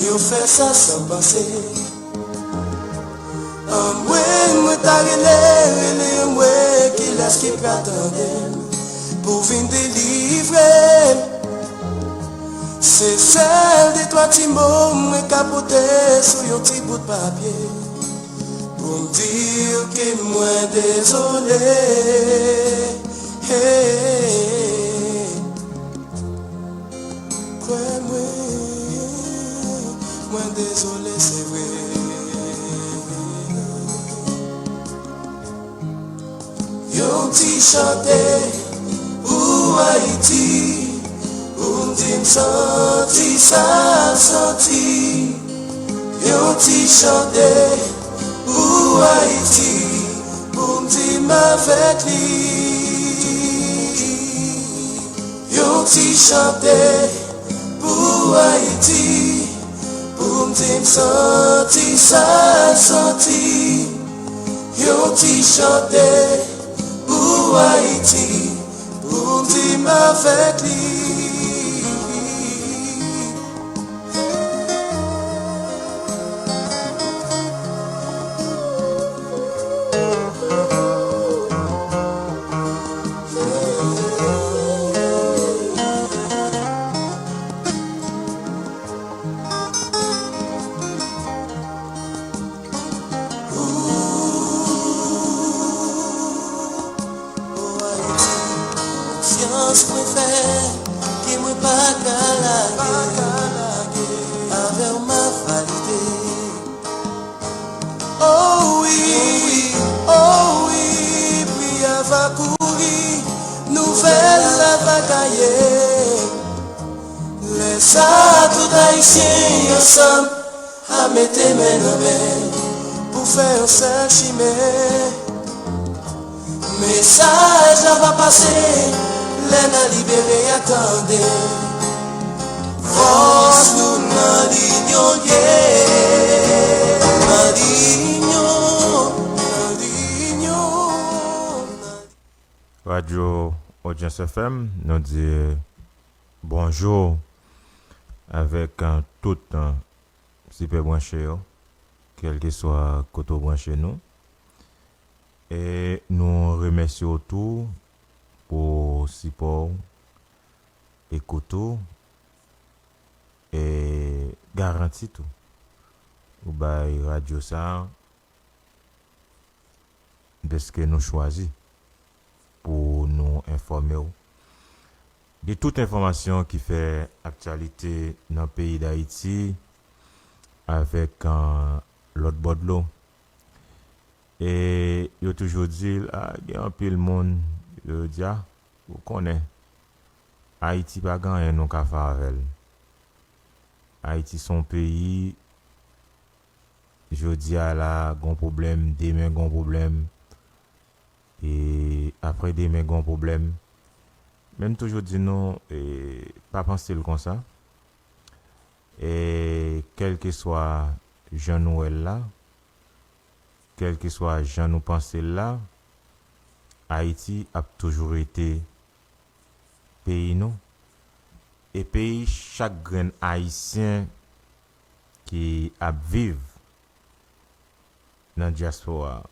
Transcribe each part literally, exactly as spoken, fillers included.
Yo fè sa san panse. Anmwe, mwen ta rele, rele anmwe, kilès ki pral tande m pou vin delivre m? Se sèl de twa ti mo mwen ka pote sou yon ti bout papye pou m di w ke mwen dezole. Hey. Kwè mwen, mwen dezole, se vre. Yon ti chante pou Ayiti, pou m di m santi sa l santi. Yon ti chante pou Ayiti, pou m di m avèk li. Yon ti chante pou Ayiti, pou m di m santi sa l santi. Yon ti chante pou Ayiti, pou m di m avèk li. O Ayiti, konfyans mwen fè ke mwen pa ka lage, avè w m ap valide. O wi, o wi, pri a va kouri, nouvèl la va gaye. Lè sa a, tout Ayisyen ansanm a mete men nan men pou fè yon sèl chimen. Mesaj la va pase lè n a libere a, tande. Fòs nou nan linyon l ye. Nan linyon, nan linyon, nan Radyo Audience F M, nou di bonjou avèk, euh, tout, euh, sipè branche yo, kèlkeswa kote w branche nou. E nou remèsye w tou pou sipò w, ekout ou, e garanti tou ou bay radyo sa a dèske nou chwazi pou nou enfòme w de tout enfòmasyon ki fè aktyalite nan peyi Dayiti avèk, euh, lòt bò dlo. E yo toujou di l, a, gen anpil moun, yo di, a, ou konnen, Ayiti pa gen anyen nou ka fè avè l. Ayiti se yon peyi, jodi a la, gon pwoblèm, demen gon pwoblèm, e apre demen gon pwoblèm. Men m toujou di nou, e, pa panse l konsa. E kèlkeswa jan nou wè l la, kèlkeswa jan nou panse l la, Ayiti ap toujou rete peyi nou, e peyi chak grenn Ayisyen ki ap viv nan dyaspora a.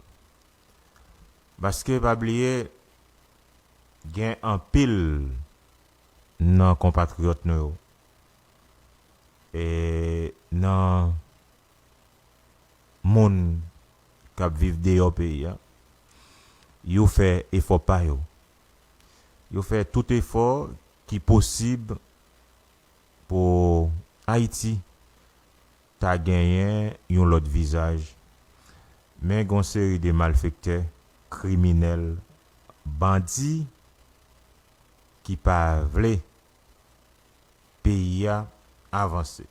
Paske, pa bliye, gen anpil nan konpatriyòt nou yo, e nan moun k ap viv deyò peyi a, yo fè efò pa yo. Yo fè tout efò ki posib pou Ayiti ta genyen yon lòt vizaj. Men gon seri de malfektè, kriminèl, bandi ki pa vle peyi a avanse.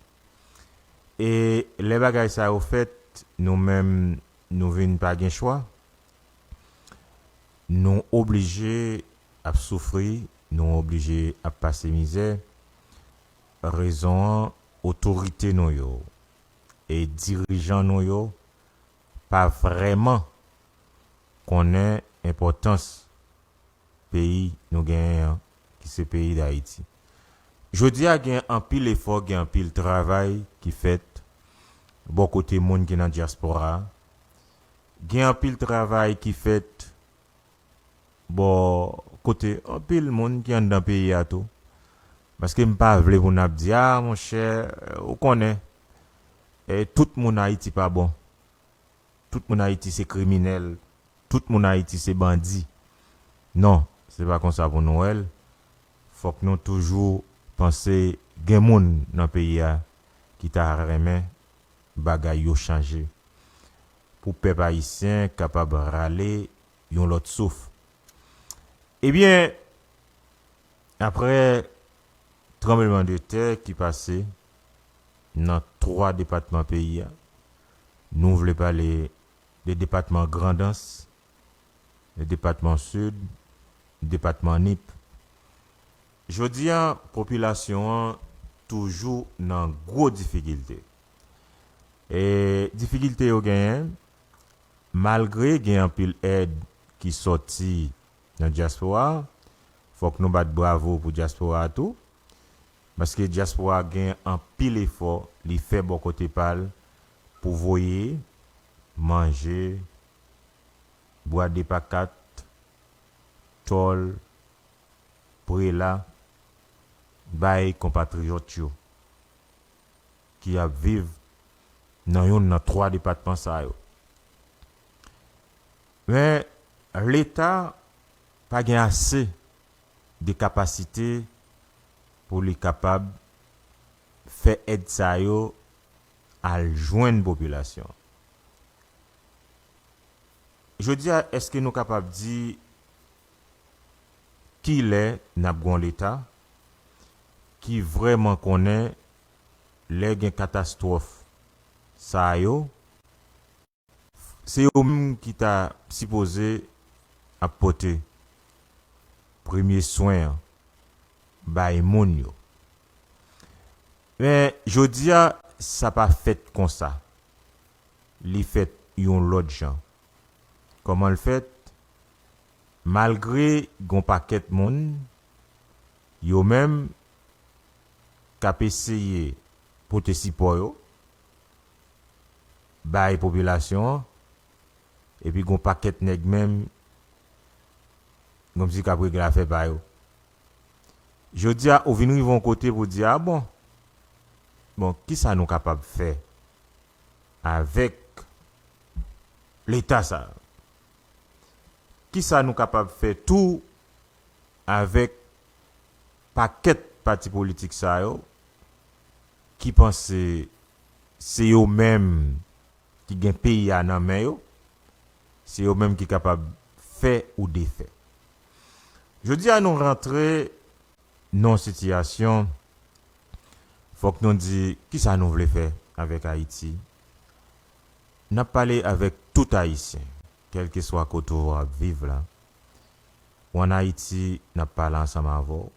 E lè bagay sa yo fèt, nou menm, nou vin pa gen chwa. Nou oblije ap soufri, nou oblije ap pase mizè. Rezon an, otorite nou yo e dirijan nou yo pa vrèman konnen enpòtans peyi nou genyen an, ki se peyi Dayiti. Jodi a gen anpil efò, gen anpil travay ki fèt bò kote moun ki nan dyaspora a. Gen anpil travay ki fèt bò kote anpil moun ki anndan peyi a tou. Paske m pa vle pou n ap di, a, monchè, ou konnen, e, tout moun Ayiti pa bon. Tout moun Ayiti se kriminèl. Tout moun Ayiti se bandi. Non, se pa konsa pou nou wè l. Fòk nou toujou panse gen moun nan peyi a ki ta renmen bagay yo chanje. Pou pèp ayisyen kapab rale yon lòt souf. Ebyen, apre tranblemanntè ki pase nan twa depatman peyi a, nou vle pale de depatman Grandans, de depatman Sid, depatman Nip. Jodi a, popilasyon an toujou nan gwo difikilte. E difikilte yo genyen, malgre gen anpil èd ki sòti nan dyaspora a, fòk nou bat bravo pou dyaspora a tou, paske dyaspora a gen anpil efò li fè bò kote pa l pou voye manje, bwa de pa kat, tòl, prela bay konpatriyòt yo ki ap viv nan youn nan twa depatman sa yo. Men, Leta pa gen ase de kapasite pou li kapab fè èd sa yo al jwenn popilasyon an. Jodi a, èske nou kapab di kilè n ap gen yon Leta ki vrèman konnen lè gen katastwòf sa yo, se yo menm ki ta sipoze ap pote premye swen an bay moun yo. Men, jodi a, sa pa fèt konsa. Li fèt yon lòt jan. Kòman l fèt? Malgre gon pakèt moun, yo menm k ap eseye pote sipò yo bay popilasyon an, epi gon pakèt nèg menm kòmsi k ap regle afè pa yo. Jodi a, ou vin rive yon kote pou di, a bon, bon, kisa nou kapab fè avèk Leta sa a? Kisa nou kapab fè tou avèk pakèt pati politik sa yo ki panse se yo menm ki gen peyi a nan men yo, se yo menm ki kapab fè ou defè. Jodi a nou rantre nan yon sitiyasyon, fòk nou di kisa nou vle fè avèk Ayiti. N ap pale avèk tout Ayisyen, kèlkeswa kote w ap viv la. Ou ann Ayiti, n ap pale ansanm avè w.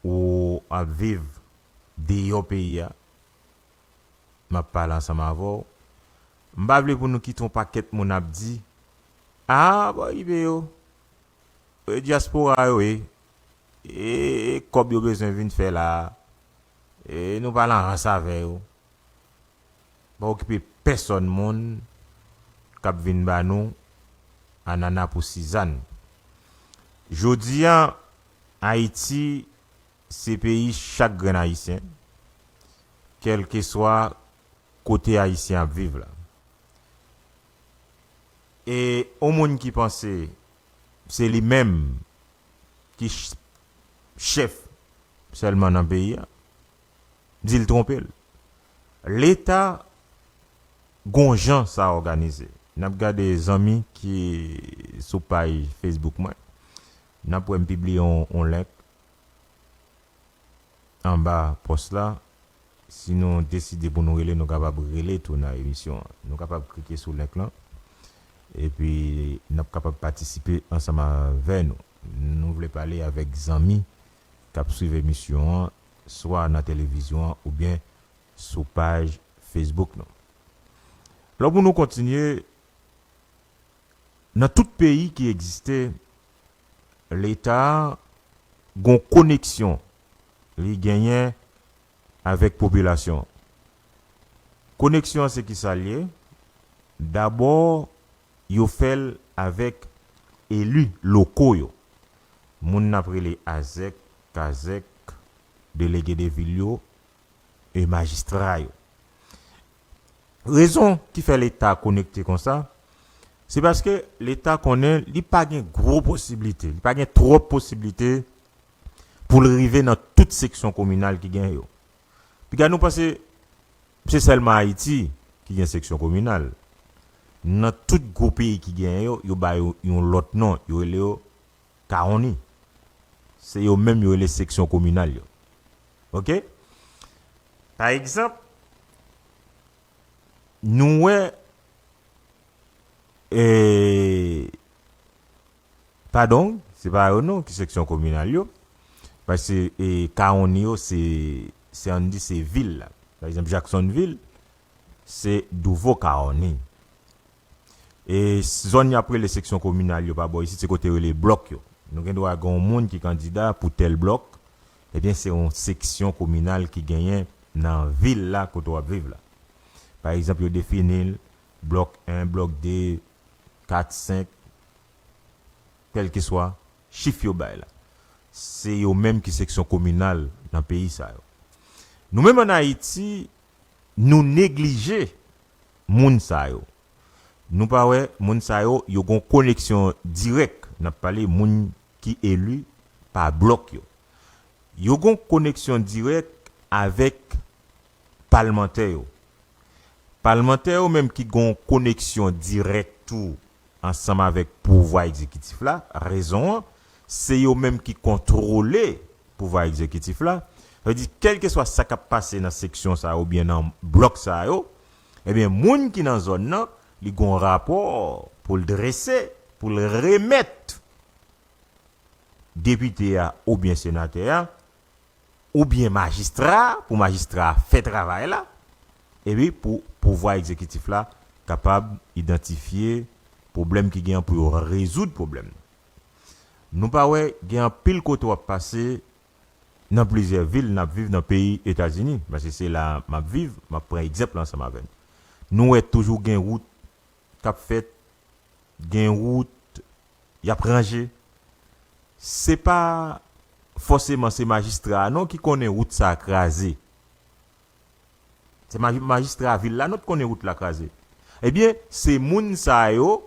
Ou ap viv deyò peyi a, m ap pale ansanm avè w. M pa vle pou nou kite yon pakèt moun ap di, a, bò ibe yo, e dyaspora yo ye, e kòb yo bezwen vin fè la a, e nou pa lan rans avè yo. Pa okipe pèsòn moun k ap vin ba nou anana pou sizann. Jodi a, Ayiti se peyi chak grenn Ayisyen, kèlkeswa kote Ayisyen ap viv la. E yon moun ki panse se li menm ki ch-, chèf sèlman nan peyi a, di l twonpe l. Leta gon jan sa òganize. N ap gade zanmi ki sou paj Facebook mwen. N ap wè m pibliye yon, yon link anba pòs la. Si nou deside pou nou rele, nou kapab rele tou nan emisyon an. Nou kapab klike sou link lan. Epi, n ap kapab patisipe ansanm avè nou. Nou vle pale avèk zanmi k ap swiv emisyon an, swa nan televizyon an oubyen sou paj Facebook nou. Lò pou nou kontinye, nan tout peyi ki egziste, Leta a gon koneksyon li genyen avèk popilasyon an. Koneksyon an se ki sa l ye? Dabò, yo fè l avèk eli loko yo. Moun n ap rele azèk, kazèk, delege de vil yo, e majistra yo. Rezon ki fè Leta konekte konsa, se paske Leta konnen li pa gen gwo posiblite, li pa gen twòp posiblite pou l rive nan tout seksyon kominal ki gen yo. Piga nou panse se sèlman Ayiti ki gen seksyon kominal. Nan tout gwo peyi ki gen yo, yo ba yo yon lòt non, yo rele yo kawoni. Se yo menm yo rele seksyon kominal yo. Oke? Pa egzanp, nou wè, e, padon, se pa yo non ki seksyon kominal yo. Paske, e, kawoni yo, se, se ann di se vil la. Pa egzanp, Jacksonville, se Douvo Kawoni. E zòn y ap rele seksyon kominal yo pa bò isit, se kote yo rele blòk yo. Nou gen dwa gen yon moun ki kandida pou tèl blòk, ebyen, se yon seksyon kominal ki genyen nan vil la kote w ap viv la. Pa egzanp, yo defini l blòk en, blòk de, kat, senk, kèlkeswa chif yo bay la. Se yo menm ki seksyon kominal nan peyi sa yo. Nou menm ann Ayiti, nou neglije moun sa yo. Nou pa wè moun sa yo, yo gon koneksyon dirèk, n ap pale moun ki eli pa blòk yo. Yo gon koneksyon dirèk avèk palmantè yo. Palmantè yo menm ki gon koneksyon dirèk tou ansanm avèk pouvwa egzekitif la, rezon an, se yo menm ki kontwole pouvwa egzekitif la. Sa vle di, kèlkeswa sa k ap pase nan seksyon sa yo oubyen nan blòk sa yo, ebyen, moun ki nan zòn nan, li gon rapò pou l drese, pou l remèt depite a oubyen senatè a, oubyen majistra a, pou majistra a fè travay la, epi pou pouvwa egzekitif la kapab idantifye pwoblèm ki gen pou yo rezoud pwoblèm nan. Nou pa wè gen anpil kote w ap pase nan plizyè vil n ap viv nan peyi Etazini, paske se la m ap viv, m ap pran egzanp la ansanm avè n. Nou wè toujou gen wout k ap fèt, gen wout y ap ranje. Se pa fòseman se majistra a non ki konnen wout sa a kraze. Se maji-, majistra vil la non ki konnen wout la kraze. Ebyen, se moun sa yo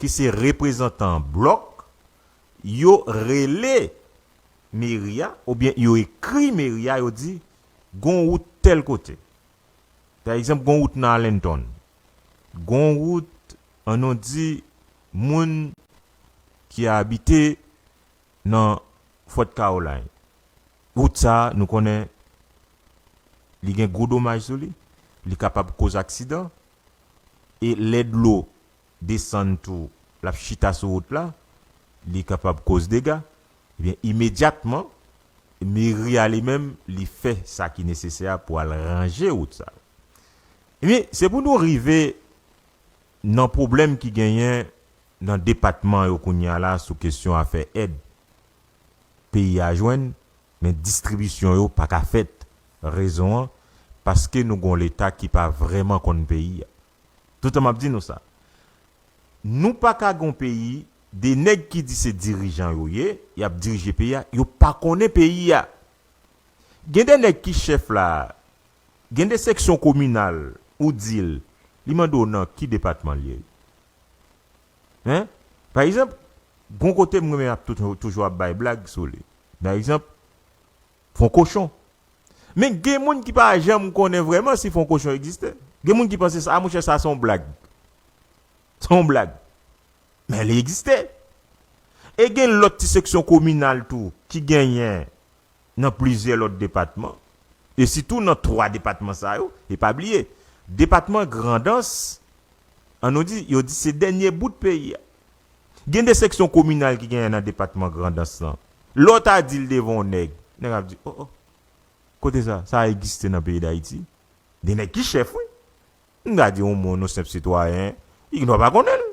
ki se reprezantan blòk, yo rele meri a, oubyen yo ekri meri a, yo di, gon wout tèl kote. Pa egzanp, gon wout nan Arlington. Gon wout, ann nou di, moun ki abite nan Fort Caroline. Wout sa a, nou konnen, li gen gwo domaj sou li, li kapab koz aksidan, e lè dlo desann tou, l ap chita sou wout la, li kapab koz dega, ebyen, imedyatman, meri a li menm, li fè sa ki nesesè a pou al ranje wout sa yo. Ebyen, se pou nou rive nan pwoblèm ki genyen nan depatman yo kounye a la sou kesyon afè èd peyi a jwenn, men distribisyon yo pa ka fèt. Rezon an, paske nou gon Leta ki pa vrèman konn peyi a. Toutan m ap di nou sa. Nou pa ka gon peyi, de nèg ki di se dirijan yo ye, y ap dirije peyi a, yo pa konnen peyi a. Gen de nèg ki chèf la, gen de seksyon kominal, ou di l, li mande w nan ki depatman l ye. Hein? Pa egzanp, gon kote m renmen ap tou-, toujou ap bay blag sou li. Pa egzanp, Fon Kochon. Men gen moun ki pa janm konnen vrèman si Fon Kochon egziste. Gen moun ki panse sa, a monchè, sa se yon blag. Se yon blag. Men li egziste. E gen lòt ti seksyon kominal tou ki genyen nan plizyè lòt depatman, e sitou nan twa depatman sa yo, e pa bliye, depatman Grandans, ann nou di, yo di se dènye bout peyi a. Gen de seksyon kominal ki genyen nan depatman Grandans lan. Lè w ta di l devan yon nèg, nèg ap di, o, o, kote sa? Sa egziste nan peyi Dayiti? De nèg ki chèf, wi. M ka di yon moun, yon senp sitwayen, li gendwa pa konnen l.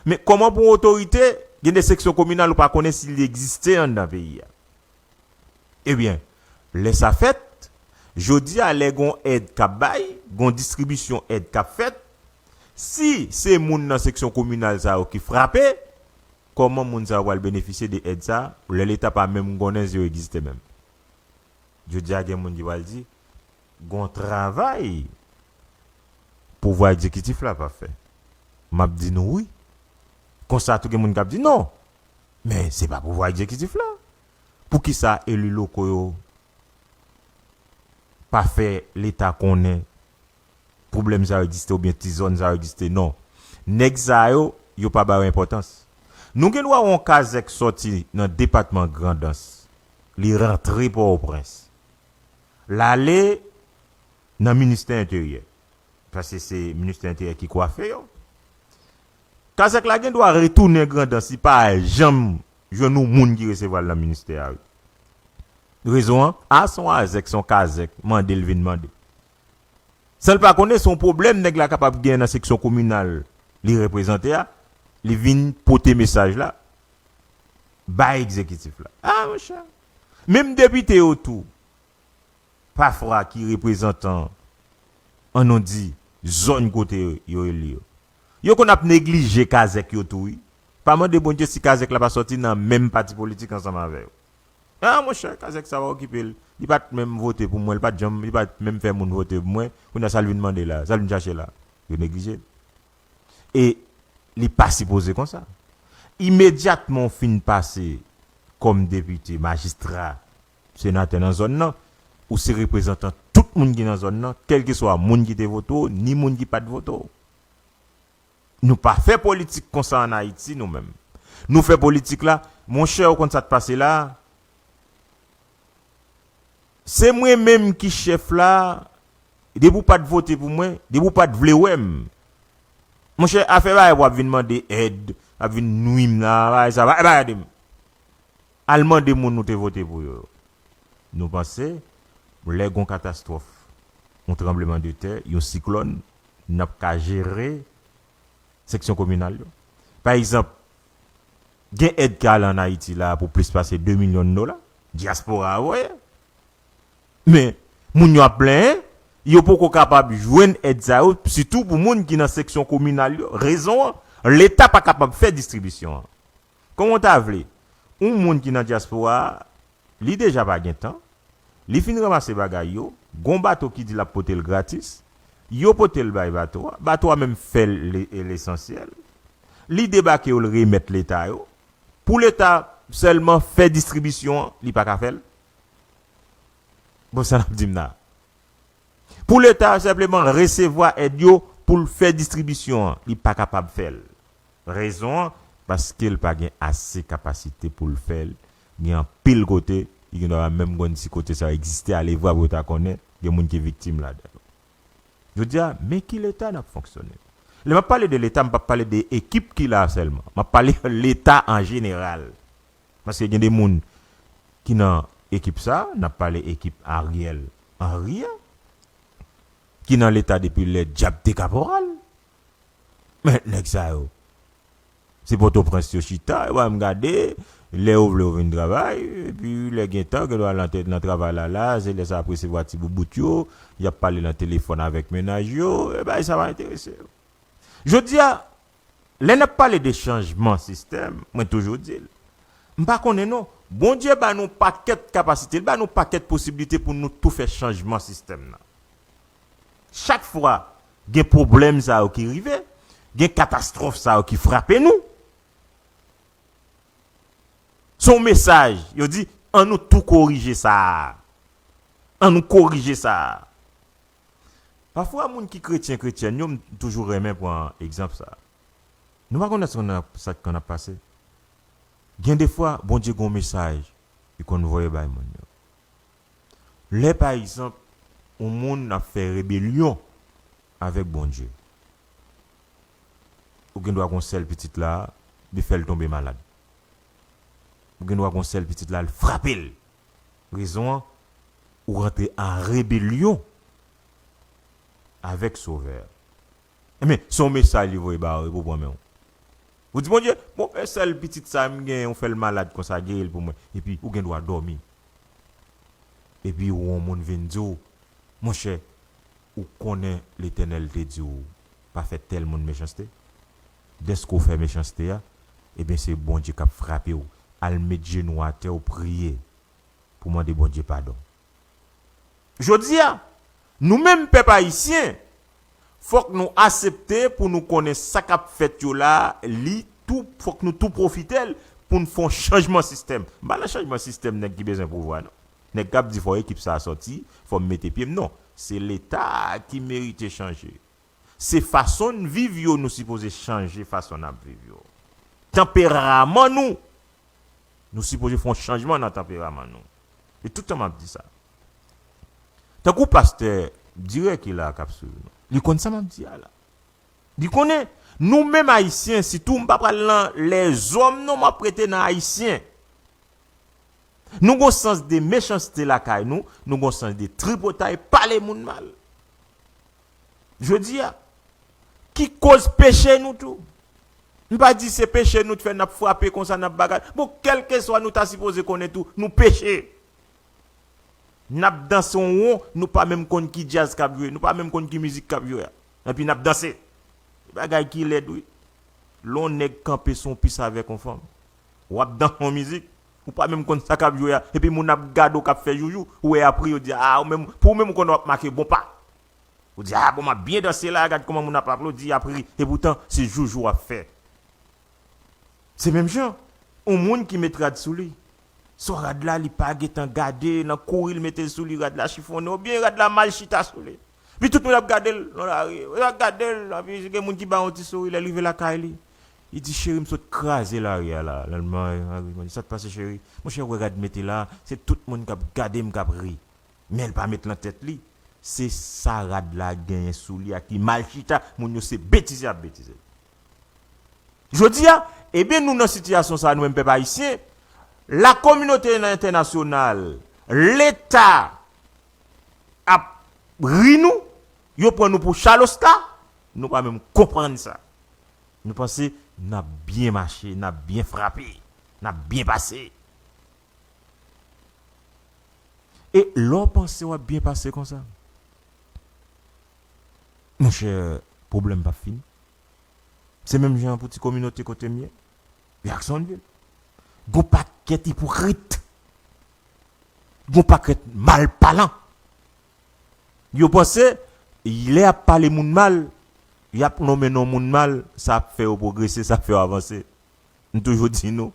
Men kòman pou yon otorite, gen de seksyon kominal ou pa konnen si li egziste anndan peyi a? Ebyen, Lè sa fèt, jodi a lè gon èd k ap bay, gon distribisyon èd k ap fèt, si se moun nan seksyon kominal sa yo ki frape, kòman moun sa yo pral benefisye de èd sa, lè Leta pa menm konnen si yo egziste menm? Jodi a gen moun ki pral di, gon travay pouvwa egzekitif la pa fè. M ap di nou wi. Konsa tou gen moun k ap di non. Men se pa pouvwa egzekitif la. Poukisa eli loko yo pa fè Leta konnen pwoblèm sa yo egziste oubyen ti zòn sa yo egziste? Non. Nèg sa yo, yo pa ba yo enpòtans. Nou gen dwa wè yon kazèk sòti nan depatman Grandans, li rantre Pòtoprens. L ale nan ministè enteryè. Paske se ministè enteryè ki kwafe yo. Kazèk la gen dwa retounen Grandans, li pa janm jwenn yon moun ki resevwa l nan ministè a. Rezon an, a se yon azèk, se yon kazèk, mande l vin mande. San l pa konnen, se yon pwoblèm nèg la kapab gen nan seksyon kominal li reprezante a, li vin pote mesaj la bay egzekitif la. A, monchè. Menm depite yo tou, pafwa ki reprezantan, ann nou di, zòn kote yo, yo eli yo. Yo konn ap neglije kazèk yo tou, wi. Pa mande Bondye si kazèk la pa sòti nan menm pati politik ansanm avè yo. A, monchè, kazèk sa pa okipe l. Li pa t menm vote pou mwen, li pa t janm, li pa t menm fè moun vote pou mwen. Kounye a, sa l vin mande la, sa l vin chache la. Yo neglije l. E li pa sipoze konsa. Imedyatman w fin pase kòm depite, majistra, senatè nan zòn nan, ou se reprezantan tout moun ki nan zòn nan, kèlkeswa moun ki te vote w, ni moun ki pa t vote w. Nou pa fè politik konsa ann Ayiti, nou menm. Nou fè politik la, monchè, ou konn sa t pase la? Se mwen menm ki chèf la, depi w pa t vote pou mwen, depi w pa t vle wè m. Monchè, afè bagay pou ap vin mande èd, ap vin nwi m la, bagay sa, bagay, bagay de m. Al mande moun nou te vote pou yo. Nou panse, lè gon katastwòf, yon tranblemanntè, yon siklòn, n ap ka jere seksyon kominal yo. Pa egzanp, gen èd ki ale ann Ayiti la pou plis pase de milyon dola, dyaspora a voye. Men, moun yo ap plenyen, yo poko kapab jwenn èd sa yo, sitou pou moun ki nan seksyon kominal yo. Rezon an, Leta pa kapab fè distribisyon an. Kòman w ta vle? Yon moun ki nan dyaspora a, li deja pa gen tan, li fin ranmase bagay yo, gon bato ki di l ap pote l gratis, yo pote l bay bato a, bato a menm fè l le-, lesansyèl, li debake yo, l remèt Leta yo, pou Leta sèlman fè distribisyon an, li pa ka fè l? Bon, sa n ap di m la. Pou Leta senpleman resevwa èd yo pou l fè distribisyon an, li pa kapab fè l. Rezon an, paske l pa gen ase kapasite pou l fè l. Gen anpil kote, li gen dwa menm gon ti kote sa egziste, ale vwa pou yo ta konnen, gen moun ki viktim ladan yo. Jodi a, men ki Leta n ap fonksyone. Lè m ap pale de Leta, m p ap pale de ekip ki la sèlman. M ap pale Leta an jeneral. Paske gen de moun ki nan ekip sa, n ap pale ekip Ariel Henry a, ki nan Leta depi lè dyab te kaporal. Men nèg sa yo, se Pòtoprens yo chita, yo pa menm gade, lè yo vle yo vin travay, epi lè gen tan, gen dwa nan tè-, nan travay la la, se lè sa ap resevwa ti boubout yo, y ap pale nan telefòn avèk mennaj yo, e bagay sa pa enterese yo. Jodi a, lè n ap pale de chanjman sistèm, mwen toujou di l, m pa konnen non, Bondye ba nou pakèt kapasite, l ba nou pakèt posiblite pou nou tou fè chanjman sistèm nan. Chak fwa gen pwoblèm sa yo ki rive, gen katastwòf sa yo ki frape nou, se yon mesaj, yo di, ann nou tou korije sa a. Ann nou korije sa a. Pafwa, moun ki kretyen, kretyèn yo, m toujou renmen pran egzanp sa. Nou pa konn sa k konn ap, sa k konn ap pase. Gen de fwa, Bondye gen yon mesaj li konn voye bay moun yo. Lè, pa egzanp, yon moun ap fè rebelyon avèk Bondye, ou gen dwa gen yon sèl pitit la, li fè l tonbe malad. Ou gen dwa gen yon sèl pitit la, l frape l. Rezon an, ou rantre an rebelyon avèk Sovè a. Ebyen, se yon mesaj li voye ba ou, epi w pran men w. Ou di, Bondye, bon, e sèl pitit sa m gen, ou fè l malad konsa, geri l pou mwen. Epi, ou gen dwa dòmi. Epi ou yon moun vin di w, monchè, ou konnen Letènèl te di w pa fè tèl moun mechanste? Dèske w fè mechanste a, ebyen se Bondye k ap frape w. Al met jenou atè w priye pou mande Bondye padon. Jodi a, nou menm pèp ayisyen, fòk nou asepte pou nou konnen sa k ap fèt yo la, li tou, fòk nou tou pwofite l pou n fè yon chanjman sistèm. M pa nan chanjman sistèm nèg ki bezwen pouvwa non. Nèg k ap di fò ekip sa a sòti, fò m mete pye m, non. Se Leta a ki merite chanje. Se fason n viv yo, nou sipoze chanje fason n ap viv yo. Tanperaman nou, nou sipoze fè yon chanjman nan tanperaman nou. E tout tan m ap di sa. Tankou pastè Dirè ki la k ap swiv nou. Li konn sa m ap di a la. Li konnen, nou menm ayisyen, sitou m pa pral nan lèzòm non, m ap rete nan ayisyen. Nou gon sans de mechanste lakay nou, nou gon sans de tripotay, pale moun mal. Jodi a, ki koz peche nou tou? M pa di se peche nou t fè n ap frape konsa, n ap bagay. Bon, kèlkeswa nou ta sipoze konnen tou, nou peche. N ap danse yon won, nou pa menm konn ki djaz k ap jwe, nou pa menm konn ki mizik k ap jwe a. Epi n ap danse. Bagay ki lèd wi. Lè yon nèg kanpe sou yon pis avèk yon fanm. W ap danse yon mizik, ou pa menm konn sa k ap jwe a. Epi moun ap gade w k ap fè joujou, ou wè apre yo di, a, ou menm, pou ou menm ou konnen w ap make bon pa. Ou di, a, bon, m ap byen danse la, gad kòman moun ap aplodi, y ap ri. Epoutan, se joujou w ap fè. Se menm jan, yon moun ki met rad sou li. Swa rad la, li pa gentan gade, nan kouri l mete l sou li, rad la chifonnen, oubyen rad la mal chita sou li. Epi tout moun ap gade l nan lari. Y ap gade l, epi gen moun ki ba yon ti souri, lè l rive lakay li. Li di, cheri, m sot kraze lari a la. Lè l mare, mare, mare. Sa k pase, cheri? Monchè, ou wè rad mete la, se tout moun k ap gade m k ap ri. Men l pa met nan tèt li, se sa rad la genyen sou li a ki mal chita, moun yo se betize y ap betize. Jodi a, ebyen nou nan sitiyasyon sa a, nou menm pèp ayisyen, lakominote entènasyonal, Leta ap ri nou, yo pran nou pou chalosta, nou pa menm konprann sa. Nou panse n ap byen mache, n ap byen frape, n ap byen pase. E lè w panse w ap byen pase konsa, monchè, pwoblèm p ap fini. Se menm jan pou ti kominote kote m ye, Jacksonville. Gon pakèt ipokrit. Gon pakèt malpalan. Yo panse, lè y ap pale moun mal, y ap nonmen non moun mal, sa ap fè yo pwogrese, sa ap fè yo avanse. M toujou di nou,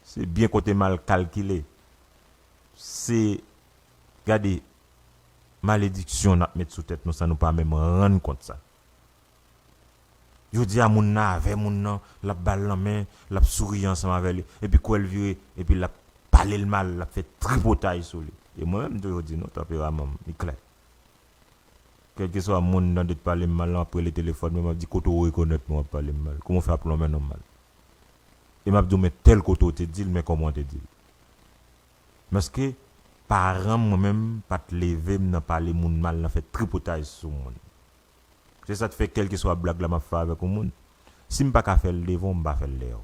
se byen kote mal kalkile. Se, gade, malediksyon n ap met sou tèt nou san nou pa menm rann kont sa. Jodi a, moun nan avè moun nan, l ap ba l lanmen, l ap souri ansanm avè li, epi kou l vire, epi l ap pale l mal, l ap fè tripotay sou li. E mwen menm, m toujou di nou, tanperaman m, li klè. Kèlkeswa moun nan de t pale m mal lan, m ap rele telefòn mwen, m ap di, kote w rekonèt mwen w ap pale m mal? Kòman w fè ap lonmen non m mal? E m ap di w, men tèl kote w te di l, men kòman w te di l. Paske paran m, mwen menm, pa t leve m nan pale moun mal, nan fè tripotay sou moun. Se sa k fè, kèlkeswa blag la m ap fè avèk yon moun, si m pa ka fè l devan w, m pa fè l dèyè w.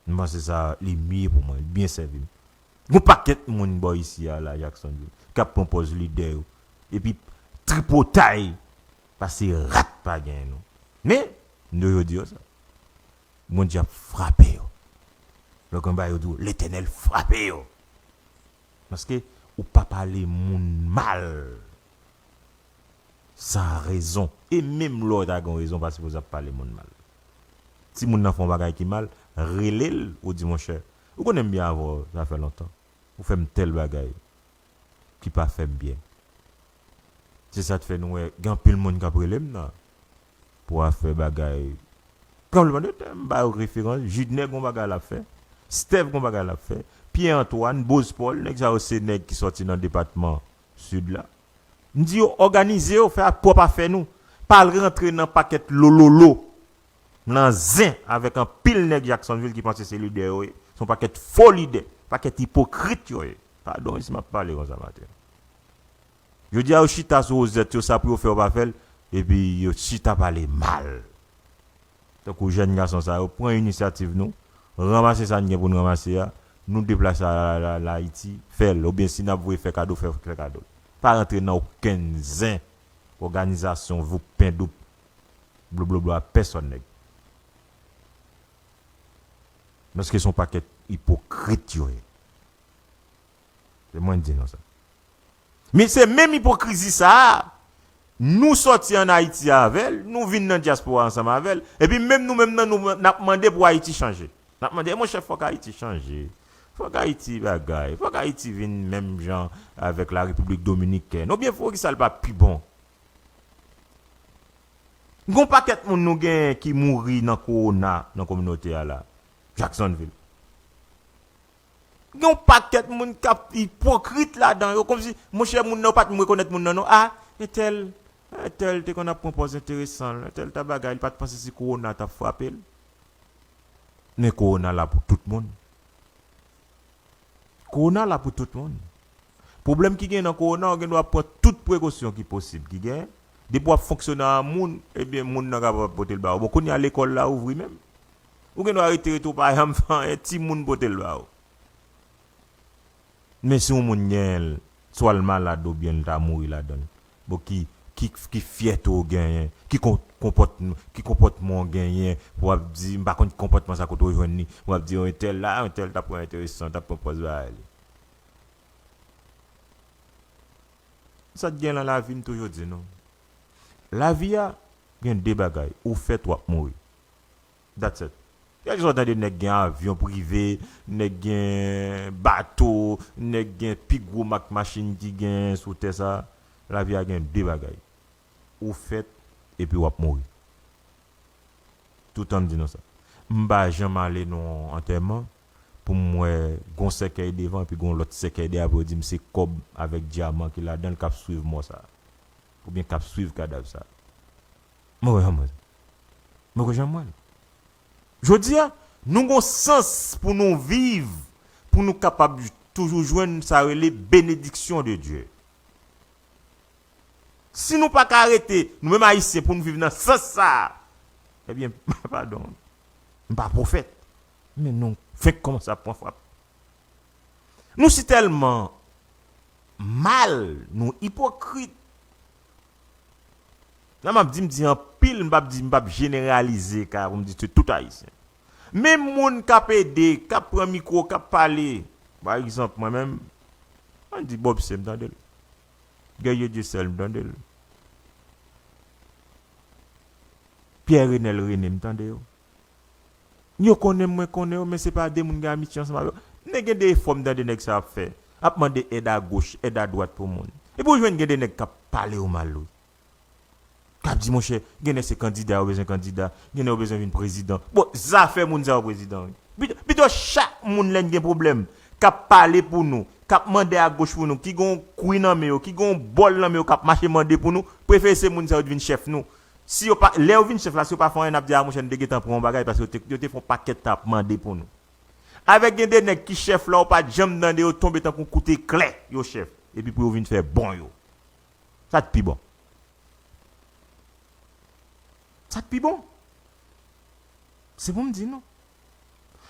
M panse sa, li mye pou mwen, li byen sèvi m. Gon pakèt moun bò isi a la, Jacksonville, k ap pran pòz lidè yo. Epi tripotay, pase rat pa gen non. Men, m toujou di yo sa. Bondye ap frape yo. Lè w konn bagay yo di w, Letènèl frape yo. Paske ou pa pale moun mal san rezon. E menm lè w ta gen rezon, w pa sipoze ap pale moun mal. Si moun nan fè yon bagay ki mal, rele l, ou di, monchè, ou konnen m byen avè w, sa fè lontan. Ou fè m tèl bagay ki pa fè m byen. Se sa k fè nou wè, gen anpil moun k ap rele m nan, pou afè bagay. Tranblemanntè, m ba yo referans, Jidnè gon bagay l ap fè, Stèv gon bagay l ap fè, Pyè Antwàn, Boz Pòl, nèg sa yo se nèg ki sòti nan depatman Sid la. M di yo, òganize yo, fè pwòp afè nou. Pa al rantre nan pakèt lololo, nan zen avèk anpil nèg Jacksonville ki panse se lidè yo ye. Se yon pakèt fo lidè, pakèt ipokrit yo ye. Padon wi si m ap pale konsa maten. Jodi a, yo chita sou wozèt yo, sa pou yo fè, yo pa fè l, epi yo chita pale mal. Tankou jèn gason sa yo, pran inisyativ nou, ranmase sa n gen pou n ranmase a, Nou deplase al Ayiti, fè l. Oubyen si n ap voye fè kado, fè, fè kado. Pa rantre nan okenn zen, òganizasyon, voup, pen, doup, blobloblo a pèsòn nèg. Paske se yon pakèt ipokrit yo ye. Se mwen k di nou sa. Men se menm ipokrizi sa a, nou sòti ann Ayiti avè l, nou vin nan dyaspora ansanm avè l, epi menm nou menm nan nou, n ap mande pou Ayiti chanje. N ap mande, "Monchè, fòk Ayiti chanje. Fòk Ayiti bagay. Fòk Ayiti vin menm jan avèk Larepiblik Dominikèn. Oubyen poukisa l pa pi bon?" Gon pakèt moun nou genyen ki mouri nan kowona nan kominote a la. Jacksonville. Gen yon pakèt moun k ap ipokrit ladan yo, kòmsi, monchè, moun nan, yo pa t rekonèt moun nan, non. A, entèl, entèl te konn ap pran pòz enteresan, entèl ta bagay, li pa t panse si kowona t ap frape l. Men kowona la pou tout moun. Kowona la pou tout moun. Pwoblèm ki gen nan kowona, ou gen dwa pran tout prekosyon ki posib, ki gen. Depi w ap fonksyone a moun, ebyen, moun nan kapab pote l ba ou. Bon, kounye a lekòl la ouvri menm. Ou gen dwa rete, rete, ou pa janm fè anyen, timoun pote l ba ou. Men si yon moun genyen l, swa l malad oubyen l ta mouri ladan l. Bon, ki, ki, ki fyète w genyen, ki kon-, konpòt-, ki konpòtman w genyen, pou w ap di, "M pa konn ki konpòtman sa kote w jwenn li," w ap di, "Yon entèl la, yon entèl ta pran enteresan, ta pran pòz bagay li." Sa k gen nan lavi, m toujou di nou. Lavi a, gen de bagay, ou fèt, w ap mouri. That's it. Kèlkeswa w tande nèg gen avyon prive, nèg gen bato, nèg gen pi gwo mak machin ki gen sou tè sa, lavi a gen de bagay. Ou fèt, epi w ap mouri. Toutan m di nou sa. M pa janm ale nan yon antèman pou m wè gon sèkèy devan epi gon lòt sèkèy dèyè, apre yo di m se kòb avèk dyaman ki ladan l k ap swiv mò sa a. Oubyen k ap swiv kadav sa a. Mwen wè, mwen. Mwen wè jan mwen. Jodi a, nou gon sans pou nou viv, pou nou kapab toujou jwenn sa rele benediksyon de Dye. Si nou pa ka rete, nou menm Ayisyen, pou nou viv nan sans sa a, ebyen, padon, m pa pwofèt, men nou fenk kòmanse ap pran frap. Nou si tèlman mal, nou ipokrit. Lè m ap di, m di anpil, m p ap di, m p ap jeneralize ka pou m di se tout Ayisyen. Men moun k ap ede, k ap pran mikwo, k ap pale. Pa egzanp, mwen menm, ann di Bob C, m tande l. Guerrier Dieuseul, m tande l. Pierre Renel René, m tande yo. Yo konnen m, mwen konnen yo, men se pa de moun gen amitye ansanm avè yo. Men gen de efò m tande nèg sa ap fè. Ap mande èd agoch, èd adwat pou moun. Epi w jwenn gen de nèg k ap pale yo mal, wi. K ap di, monchè, gen lè se kandida yo bezwen kandida, gen lè yo bezwen vin prezidan. Bon, zafè moun sa yo prezidan, wi. Pito, pito chak moun lè n gen pwoblèm, k ap pale pou nou, k ap mande agoch pou nou, ki gen yon kwi nan men yo, ki gen yon bòl nan men yo, k ap mache mande pou nou, prefere se moun sa yo t vin chèf nou. Si yo pa, lè yo vin chèf la, si yo pa fè anyen, n ap di, a, monchè, n te gentan pran yon bagay, paske yo te, yo te fè yon pakèt tan ap mande pou nou. Avèk gen de nèg ki chèf la, ou pa t janm tande yo tonbe tankou kout eklè, yo chèf. Epi pou yo vin fè bon yo. Sa t pi bon. Sa t pi bon. Se pou m di nou.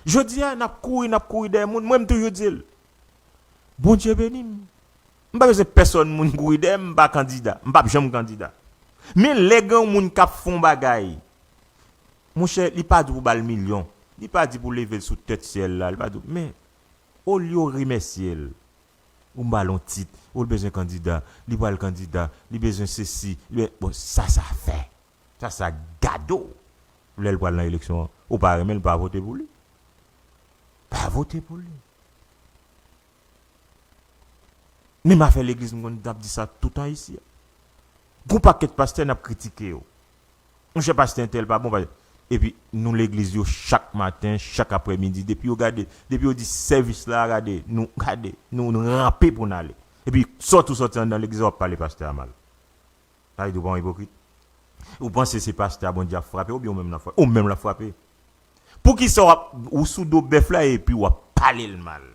Jodi a, n ap kouri, n ap kouri dèyè moun. Mwen, m toujou di l, Bondye beni m. M pa bezwen pèsòn moun kouri dèyè m, m pa kandida. M p ap janm kandida. Men lè gen yon moun k ap fè yon bagay, monchè, li pa di pou ba l milyon. Li pa di pou leve l sou tèt syèl la. Li pa di, men, olye w remèsye l, ou ba l yon tit, ou l bezwen kandida, li pral kandida, li bezwen sesi, li be-, bon, sa, sa fè. Sa, sa gade w. Lè l pral nan eleksyon an, ou pa renmen l, pa vote pou li. Pa vote pou li. Menm afè legliz, m konn ap di sa toutan isi a. Gon pakèt pastè n ap kritike yo. Monchè, pastè entèl pa bon, pa-, epi nou legliz yo chak maten, chak aprèmidi, depi yo gade, depi yo di sèvis la, gade, nou, gade, nou, nou ranpe pou n ale. Epi sòti, ou sòti anndan legliz la, w ap pale pastè a mal. Sa vle di ou pa yon ipokrit. Ou panse se pastè a Bondye ap frape, oubyen ou menm l ap frape? Ou menm l ap frape. Poukisa w ap, ou sou do bèf la epi w ap pale l mal?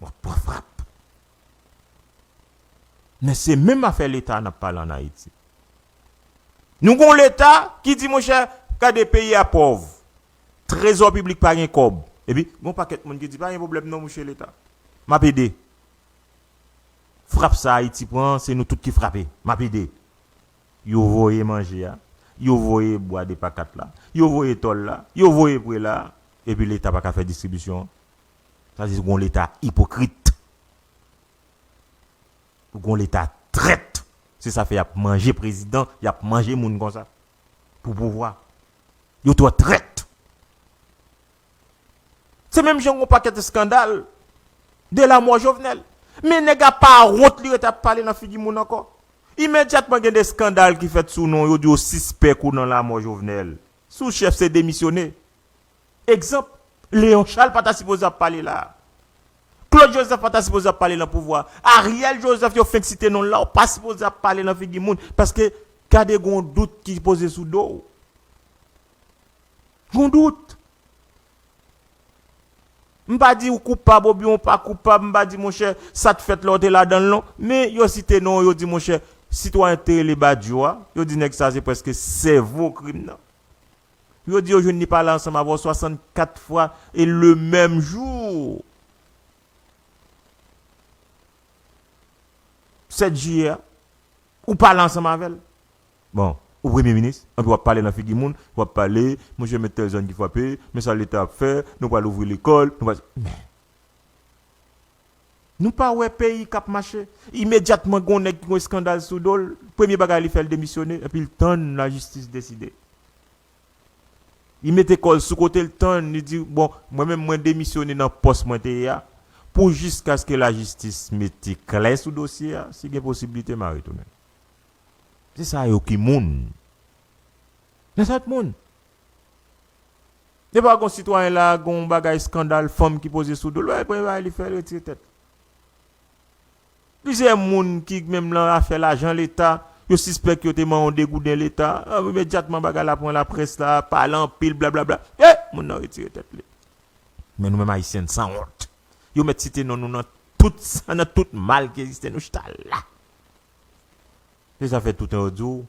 W ap pran frap. Men se menm afè Leta n ap pale ann Ayiti. Nou gon Leta ki di, monchè, gade peyi a pòv. Trezò piblik pa gen kòb. Epi, gon pakèt moun ki di, "Pa gen pwoblèm non, mouche Leta. M ap ede. Frap sa Ayiti pran, se nou tout ki frape. M ap ede." Yo voye manje a, yo voye bwa de pakat la, yo voye tòl la, yo voye prela, epi Leta pa ka fè distribisyon an. Sa se gon Leta ipokrit. Ou gon Leta trèt. Se sa fè y ap manje prezidan, y ap manje moun konsa. Pou pouvwa. Yo twò trèt. Se menm jan yon pakèt eskandal de lamò Jovenel. Men nèg la pa wont li rete ap pale nan figi moun ankò. Imedyatman gen de eskandal ki fèt sou non, yo di yo sispèk ou nan lamò Jovenel. Si w chèf, se demisyone. Egzanp, Léon Charles pa ta sipoze ap pale la. Claude Joseph pa ta sipoze ap pale nan pouvwa. Ariel Joseph, yo fenk site non l la, ou pa sipoze ap pale nan figi moun. Paske gade gon dout ki poze sou do w. Gon dout. M pa di ou koupab oubyen ou pa koupab, m pa di monchè, sa t fèt la w te ladan l non. Men yo site non w, yo di monchè, sitwayen k te rele Badio a, yo di nèg sa se prèske sèvo krim nan. Yo di yo jwenn li pale ansanm avè w swasannkat fwa e le menm jou. Sèt jiyè a, ou pale ansanm avè l. Bon, ou premye minis, anpi w ap pale nan figi moun, w ap pale, monchè, men tèl zòn ki frape, men sa Leta ap fè, nou pral ouvri lekòl, nou pral. Men, nou pa wè peyi k ap mache. Imedyatman, gon nèg ki gon eskandal sou do l, premye bagay li fè, l demisyone, epi l tann lajistis deside. Li mete kò l sou kote, l tann, li di, "Bon, mwen menm, mwen demisyone nan pòs mwen te ye a, pou jiskaske lajistis mete klè sou dosye a, si gen posiblite, m a retounen." Se sa yo ki moun. Men sa t moun. Depi gon sitwayen la, gon bagay eskandal, fanm ki poze sou do l, wè, premye bagay li fè, l retire tèt. Plizyè moun ki menm nan afè lajan Leta, yo sispèk yo te manyen yon degouden Leta, imedyatman bagay la pran laprès la, pale anpil, blablabla. E! Moun nan retire tèt li. Men nou menm Ayisyen n sanwont. Yo mèt site non nou nan tout, nan tout mal ki egziste, nou chita la. Se sa fè toutan yo di w,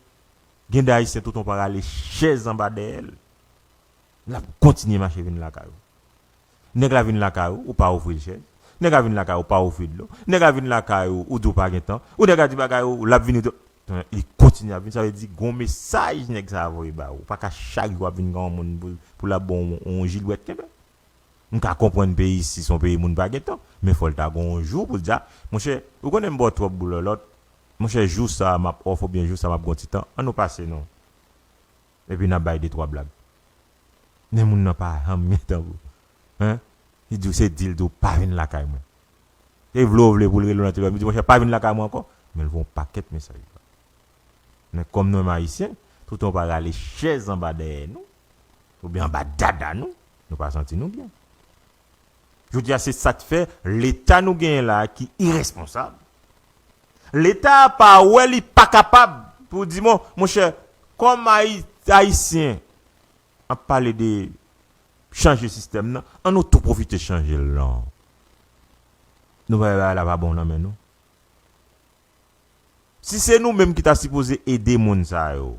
gen de Ayisyen toutan w pa rale chèz anba dèyè l. L ap kontinye mache vin lakay ou. Nèg la vin lakay ou, ou pa ofri l chèz. Nèg la vin lakay ou, ou pa ofri l dlo. Nèg la vin lakay ou, ou di w pa gen tan. Ou nèg la di bagay ou, l ap vini tou. Li kontinye ap vin, sa vle di gon mesaj nèg sa a voye ba ou. Ou pa ka chak jou ap vin gen yon moun pou, pou l ap ba w yon, yon jilwèt kenbe. M ka konprann peyi isi se yon peyi moun pa gen tan, men fò l ta gen yon jou pou l di, a, monchè, ou konnen m ba w twòp boulòlòt, monchè, jou sa a m ap off oubyen jou sa a m ap gen yon ti tan, ann nou pase non. Epi n ap bay de twa blag. Men moun nan pa janm gen tan pou. Hein? Li di w se di l di w pa vin lakay mwen. E vle w vle pou l rele w nan telefòn, li di, monchè, pa vin lakay mwen ankò. Men l voye yon pakèt mesaj. Men kòm nou menm Ayisyen, toutan w pa rale chèz anba dèyè nou, oubyen anba dada nou, nou pa santi nou byen. Jodi a, se sa k fè Leta nou genyen la a ki iresponsab. Leta a pa wè li pa kapab pou di, bon, monchè, kòm Ayi-, Ayisyen ap pale de chanje sistèm nan, ann nou tou pwofite chanje l non. Nou pa wè bagay la pa bon nan men nou. Si se nou menm ki ta sipoze ede moun sa yo,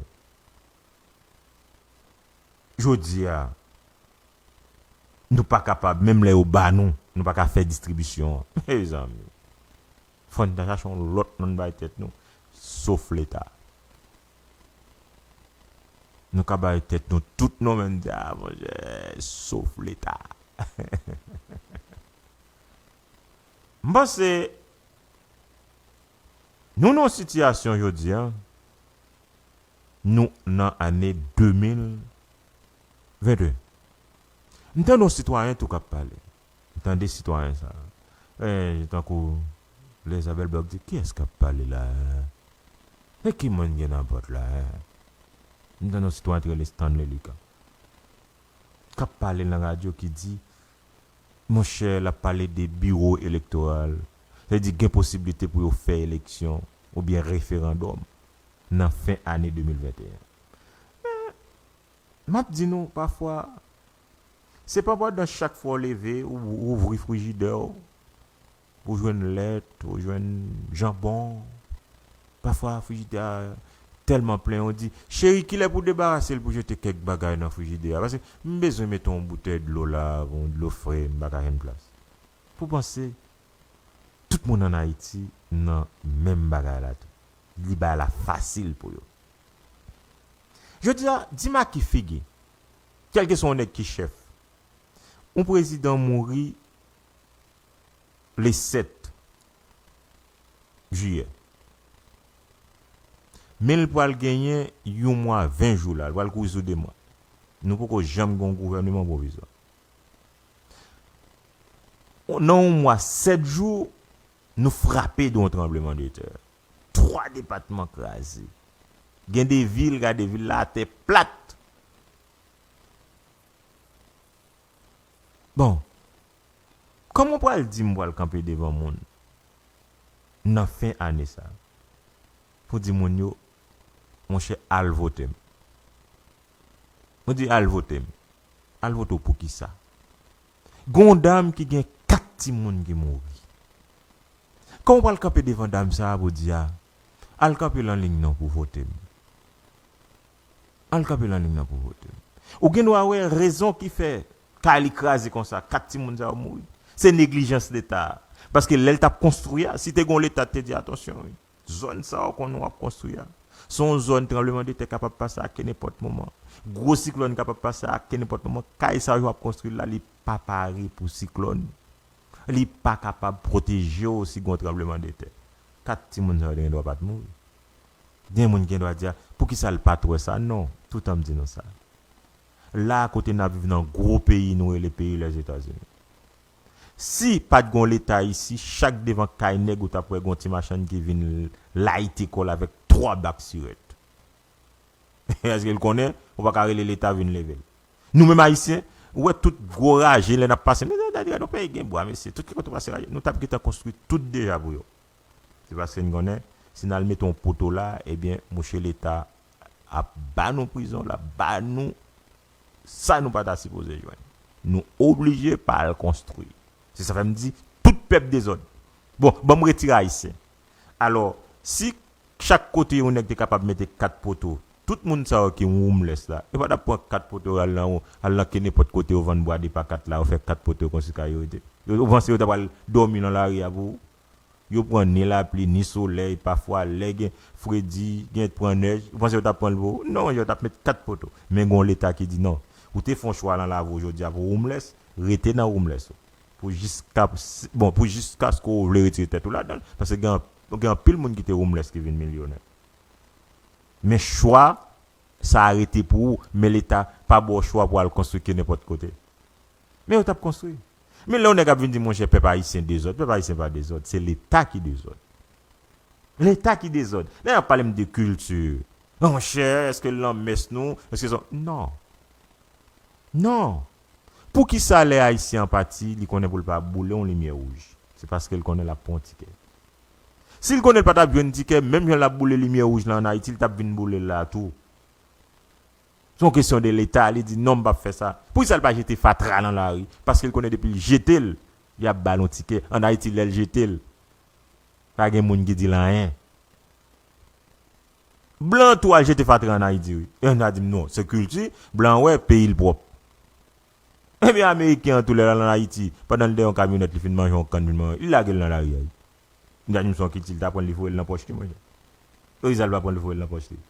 jodi a, nou pa kapab, menm lè yo ba nou, nou pa ka fè distribisyon an. Mezanmi, fò n ta chache yon lòt non n bay tèt nou, sof Leta. Nou ka bay tèt nou tout non, men n di, a, monchè, sof Leta. M panse nou nan yon sitiyasyon jodi a, nou nan ane de mil venteyen. M tande yon sitwayen tou k ap pale. M tande sitwayen sa a. Eh, tankou Leza Bèlblòk di, kiyès k ap pale la a? E ki moun gen nan pòt la a? M tande yon sitwayen ki rele Stanley Lucas k ap pale nan radyo ki di, monchè, l ap pale de biwo elektoral. Sa vle di gen posiblite pou yo fè eleksyon oubyen referandòm nan fen ane de mil venteyen. Men, m ap di nou, pafwa, se pa pandan chak fwa w leve, ou, ou ouvri frijidè w, ou jwenn lèt, ou jwenn janbon. Pafwa, frijidè a, tèlman plen, ou di, "Cheri, kilè pou debarase l pou jete kèk bagay nan frijidè a? Paske m bezwen mete yon boutèy dlo la, yon dlo fre, m pa ka jwenn plas." Pou panse, tout moun ann Ayiti nan menm bagay la tou. Li bagay la fasil pou yo. Jodi a, di m a ki figi, kèlkeswa yon nèg ki chèf, yon prezidan mouri le sèt jiyè. Men l pral genyen yon mwa, ven jou la, l pral kouri sou de mwa. Nou poko janm gen yon gouvèneman pwovizwa. Nan yon mwa, sèt jou, nou frape de yon tranblemanntè. Twa depatman kraze. Gen de vil, gade vil la atè plat. Bon, kòman w pral di m pral kanpe devan moun nan fen ane sa pou di moun yo, "Monchè, al vote m"? Ou di, "Al vote m." Al vote w pou ki sa? Gon dam ki gen kat timoun ki mouri. Kòman w pral kanpe devan dam sa a pou di a, "Al kanpe lan liy nan pou vote m"? Al kanpe lan liy nan pou vote m. Ou gen dwa wè rezon ki fè kay li kraze konsa, kat timoun sa yo mouri. Se neglijans Leta a. Paske lè l t ap konstwi a, si te gon Leta te di, "Atansyon, wi, zòn sa yo konnen w ap konstwi a, se yon zòn tranblemanntè kapab pase a kenenpòt moman. Gwo siklòn kapab pase a kenenpòt moman. Kay sa yo w ap konstwi la, li pa pare pou siklòn." Li pa kapab pwoteje w si gon tranblemanntè. Kat timoun sa yo te gen dwa pa t mouri. Gen moun ki gen dwa di a, "Poukisa l pa t wè sa?" Non, toutan m di nou sa. La a kote n ap viv nan gwo peyi nou rele peyi Lèzetazini. Si pa t gon Leta isi, chak devan kay nèg ou t ap wè gon ti machann ki vin layite kò l avèk twa bak sirèt. Èske l konnen ou pa ka rele Leta vin leve l? Nou menm Ayisyen, ou wè tout gwo raje lè n ap pase, men gade yon peyi gen bwa, mesye, tout ki kote w pase raje. Nou t ap gentan konstwi tout deja pou yo. Se paske n konnen, si n al mete yon poto la, ebyen, mouche Leta ap ba nou prizon, l ap ba nou sa nou pa ta sipoze jwenn. Nou oblije pa al konstwi. Se sa fè m di, tout pèp dezòd. Bon, ban m retire Ayisyen. Alò, si chak kote yon nèg te kapab mete kat poto, tout moun sa yo ki homeless la, yo pa t ap pran kat poto yo al nan, al nan kenenpòt kote yo vann bwa de pa kat la, yo fè kat poto yo konstwi kay yo rete. Yo, ou panse yo ta pral dòmi nan lari a pou ou? Yo pran ni lapli, ni solèy, pafwa lè gen fredi, gen pran nèj, ou panse yo t ap pran l pou ou? Non, yo t ap met kat poto. Men gon Leta ki di non. Ou te fè yon chwa nan lavi w jodi a pou homeless, rete nan homeless ou. Pou jiska, bon, pou jiskaske w vle retire tèt ou ladan l. Paske gen, gen anpil moun ki te homeless ki vin milyonè. Men chwa sa a rete pou ou, men Leta pa ba w chwa pou al konstwi kenenpòt kote. Men yo t ap konstwi. Men lè yon nèg ap vin di, "Monchè, pèp ayisyen dezòd," pèp ayisyen pa dezòd, se Leta ki dezòd. Leta ki dezòd. Lè y ap pale m de kilti, "Monchè, èske lanmès nou, èske son," non. Non. Poukisa lè Ayisyen an pati, li konnen pou l pa boule yon limyè wouj? Se paske l konnen l ap pran yon tikè. Si l konnen l pa t ap jwenn tikè, menm jan l ap boule limyè wouj la ann Ayiti, l t ap vin boule l la tou. Se yon kesyon de Leta, li di, "Non, m p ap fè sa." Poukisa l pa jete fatra nan lari? Paske l konnen depi l jete l, y ap ba l yon tikè. Ann Ayiti, lè l jete l, pa gen moun ki di l anyen. Blan tou al jete fatra ann Ayiti, wi. E ann a di m, "Non, se kilti, blan wè, peyi l pwòp." Ebyen, Ameriken an tou lè l al ann Ayiti, pandan l dèyè yon kamyonèt, li fin manje yon kann, fin manje, li lage l nan lari a, wi. Li ta di m se yon kilti, li ta pran l, li foure l nan pòch li, monchè. Poukisa l pa pran l, li foure l nan pòch li?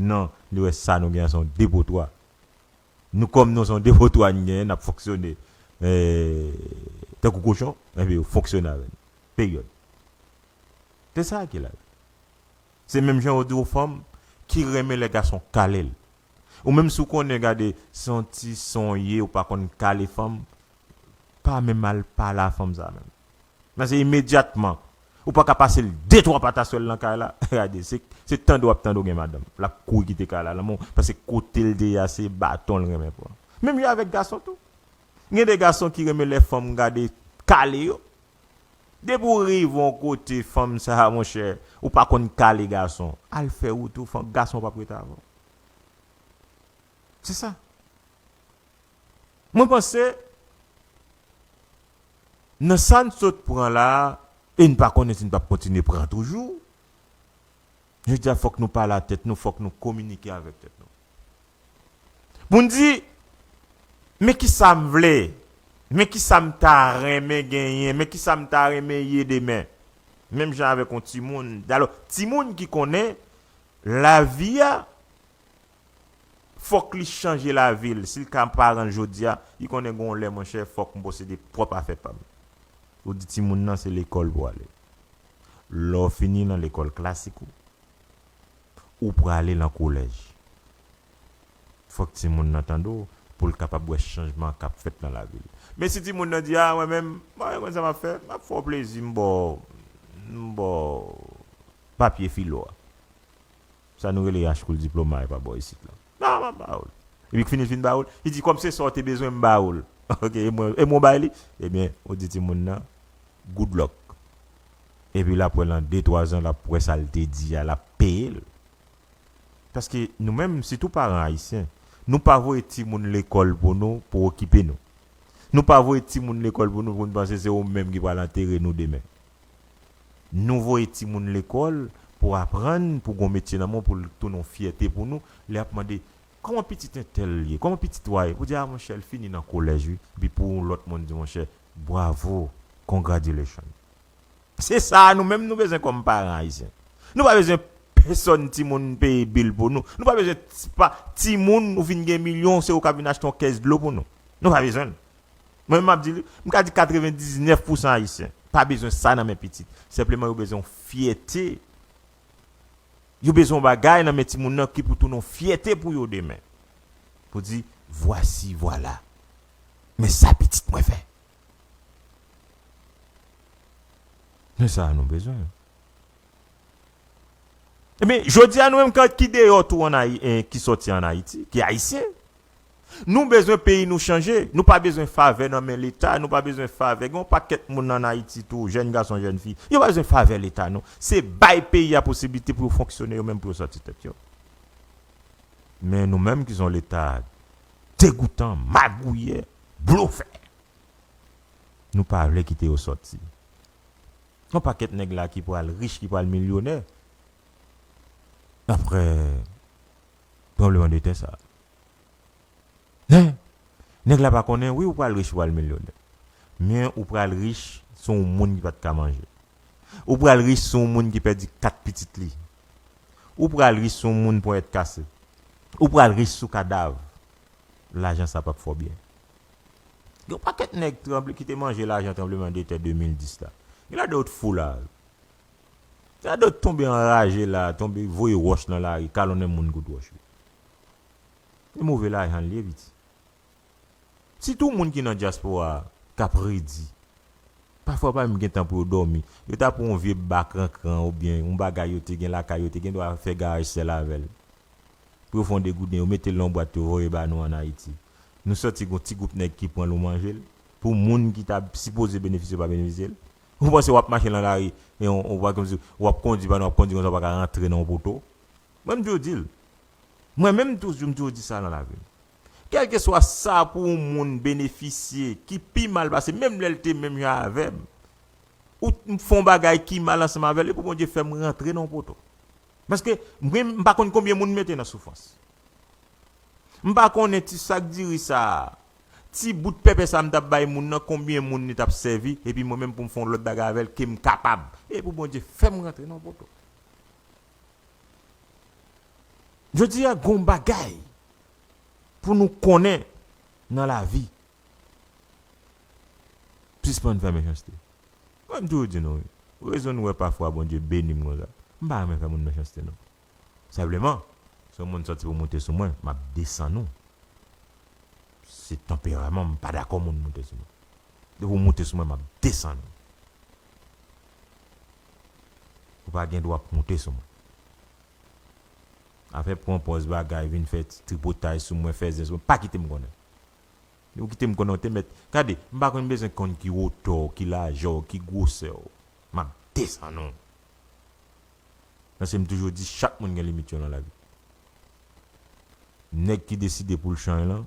Non, li wè sa nou gen an se yon depotwa. Nou, kòm nou se yon depotwa n genyen, n ap fonksyone, eh, tankou kochon, enben yo fonksyone avè n. Peryòd. Se sa ki la. Se menm jan yo di yon fanm ki renmen lè gason kale l. Ou menm si w konnen, gade, se yon ti son w ye, ou pa konn kale fanm, pa menm al pale a fanm sa menm. Paske imedyatman, ou pa ka pase l de twa pataswèl nan kay la, gade, se, se tande w ap tande w gen madanm. L ap kouri kite kay la, lanmò, paske kote l te ye a, se baton l renmen pran. Menm jan avèk gason tou. Gen de gason ki renmen lè fanm gade kale yo. Depi w rive yon kote, fanm sa a, monchè, ou pa konn kale gason, al fè wout ou, fanm, gason p ap rete avè w. Se sa. Mwen panse, nan sa n sot pran la a, e n pa konnen si n p ap kontinye pran toujou, Jodi a, fòk nou pale a tèt nou, fòk nou kominike avèk tèt nou. Pou n di, men ki sa m vle, men ki sa m ta renmen genyen, men ki sa m ta renmen ye demen. Menm jan avèk yon timoun. Alò, timoun ki konnen lavi a, fòk li chanje lavi l. Si l ka paran l jodi a, li konnen gen yon lè, monchè, fòk m posede pwòp afè pa m. Ou di timoun nan se lekòl pou ale. Lè w fini nan lekòl klasik ou, ou prale nan kolèj. Fòk timoun nan tande w pou l kapab wè chanjman k ap fèt nan lavi l. Men si timoun nan di, a, mwen menm, mwen, mwen, sa m ap fè, m ap fè w plezi, m ba w, m ba w papye filo a. Sa nou rele high school diploma, e pa bò isit la. Non, m ap ba w l. Epi fini l fin ba w l, li di, kòm se sa w te bezwen, m ba w l. Ok, e mwen, e mwen bay li. Ebyen, ou di timoun nan, good luck. Epi l ap wè nan de, twa zan, l ap wè sa l te di a, l ap peye l. Paske nou menm, sitou paran ayisyen, nou pa voye timoun lekòl pou nou, pou okipe nou. Nou pa voye timoun lekòl pou nou, pou nou panse se ou menm ki pral antere nou demen. Nou voye timoun lekòl pou aprann, pou gon metye nan men w, pou l tounen yon fyète pou nou. Lè y ap mande, kòman pitit entèl ye? Kòman pitit wa ye? Pou di, a, monchè, l fini nan kolèj, wi. Epi pou yon lòt moun di, monchè, bravo, congratulations. Se sa a nou menm nou bezwen kòm paran ayisyen. Nou pa bezwen pèsòn timoun peye bil pou nou. Nou pa bezwen ti, pa, timoun ou vin gen milyon, se ou k ap vin achte yon kès dlo pou nou. Nou pa bezwen l. Mwen menm m ap di li, m ka di katrevendiznèf pousan ayisyen pa bezwen sa nan men pitit. Senpleman yo bezwen yon fyète. Yo bezwen yon bagay nan men timoun nan ki pou tounen yon fyète pou yo demen. Pou di, vwasi, vwala. Men sa pitit mwen fè. Men sa nou bezwen. Ebyen, jodi a nou menm ki deyò tou an Ayi-, eh, ki sòti an Ayiti, ki ayisyen, nou bezwen peyi nou chanje. Nou pa bezwen favè nan men Leta, nou pa bezwen favè. Gen yon pakèt moun an Ayiti tou, jèn gason, jèn fi, yo pa bezwen favè Leta, non. Se bay peyi a posiblite pou yo fonksyone yo menm, pou yo sòti tèt yo. Men nou menm ki se yon Leta degoutan, magouyè, blofè, nou pa vle kite yo sòti. Yon pakèt nèg la ki pral rich, ki pral milyonè. Apre tranbleman de tè sa. Hein? Nèg la pa konnen, wi, ou pral rich, ou pral milyonè. Men ou pral rich sou yon moun ki pa t ka manje. Ou pral rich sou yon moun ki pèdi kat pitit li. Ou pral rich sou yon moun ponyèt kase. Ou pral rich sou kadav. Lajan sa p ap fè w byen. Gen yon pakèt nèg tranble, ki te manje lajan tranbleman de tè de mil dis la. Gen ladan yo t fou la. Gen ladan yo t tonbe anraje la, tonbe voye wòch nan lari, kalonnen moun kout wòch yo. Se move lajan li ye, piti. Sitou moun ki nan dyaspora a, k ap redi. Pafwa pa menm gen tan pou yo dòmi. Yo ta pran yon vye ba krankran oubyen yon bagay yo te gen lakay yo, te gen dwa fè garaj sèl avè l. Pou yo fè yon degouden, yo mete l nan yon bwat, yo voye ba nou an Ayiti. Nou santi gon ti gwoup nèg ki pran l, ou manje l. Pou moun ki ta sipoze benefisye, pa benefisye l. Ou panse w ap mache nan lari, e w, w, w, kòmsi w ap kondi, pandan w ap kondi konsa, w pa ka rantre nan yon poto. Mwen, m toujou di l. Mwen menm, toujou, m toujou di sa nan lavi m. Kèlkeswa sa pou yon moun benefisye, ki pi mal pase, menm lè l te menm jan avè m, ou t fè yon bagay ki mal ansanm avè l, e pou Bondye fè m rantre nan yon poto. Paske mwen, m pa konn konbyen moun m mete nan soufrans. M pa konnen ti sak diri sa a, ti bout pèpè sa a m t ap bay moun nan, konbyen moun li t ap sèvi, epi mwen menm pou m fè yon lòt bagay avè l ke m kapab. E pou Bondye fè m rantre nan yon poto. Jodi a, gon bagay pou nou konnen nan lavi. Sispann fè mechanste. Mwen, m toujou di nou, wi. Rezon nou wè pafwa Bondye beni m konsa. M pa renmen fè moun mechanste, non. Senpleman, si yon moun sòti pou monte sou mwen, m ap desann ou. Se tanperaman m, m pa dakò moun monte sou mwen. Depi w monte sou mwen, m ap desann ou. Ou pa gen dwa ap monte sou mwen. Afè pran pòz bagay, vin fè ti tripotay sou mwen, fè zen sou mwen, pa kite m konnen. Ou kite m konnen, ou te mèt. Gade, m pa konn bezwen konn ki wotè w, ki lajè w, ki gwosè w. M ap desann ou. Paske m toujou di, chak moun gen limit yo nan lavi. Nèg ki deside pou l chan lan,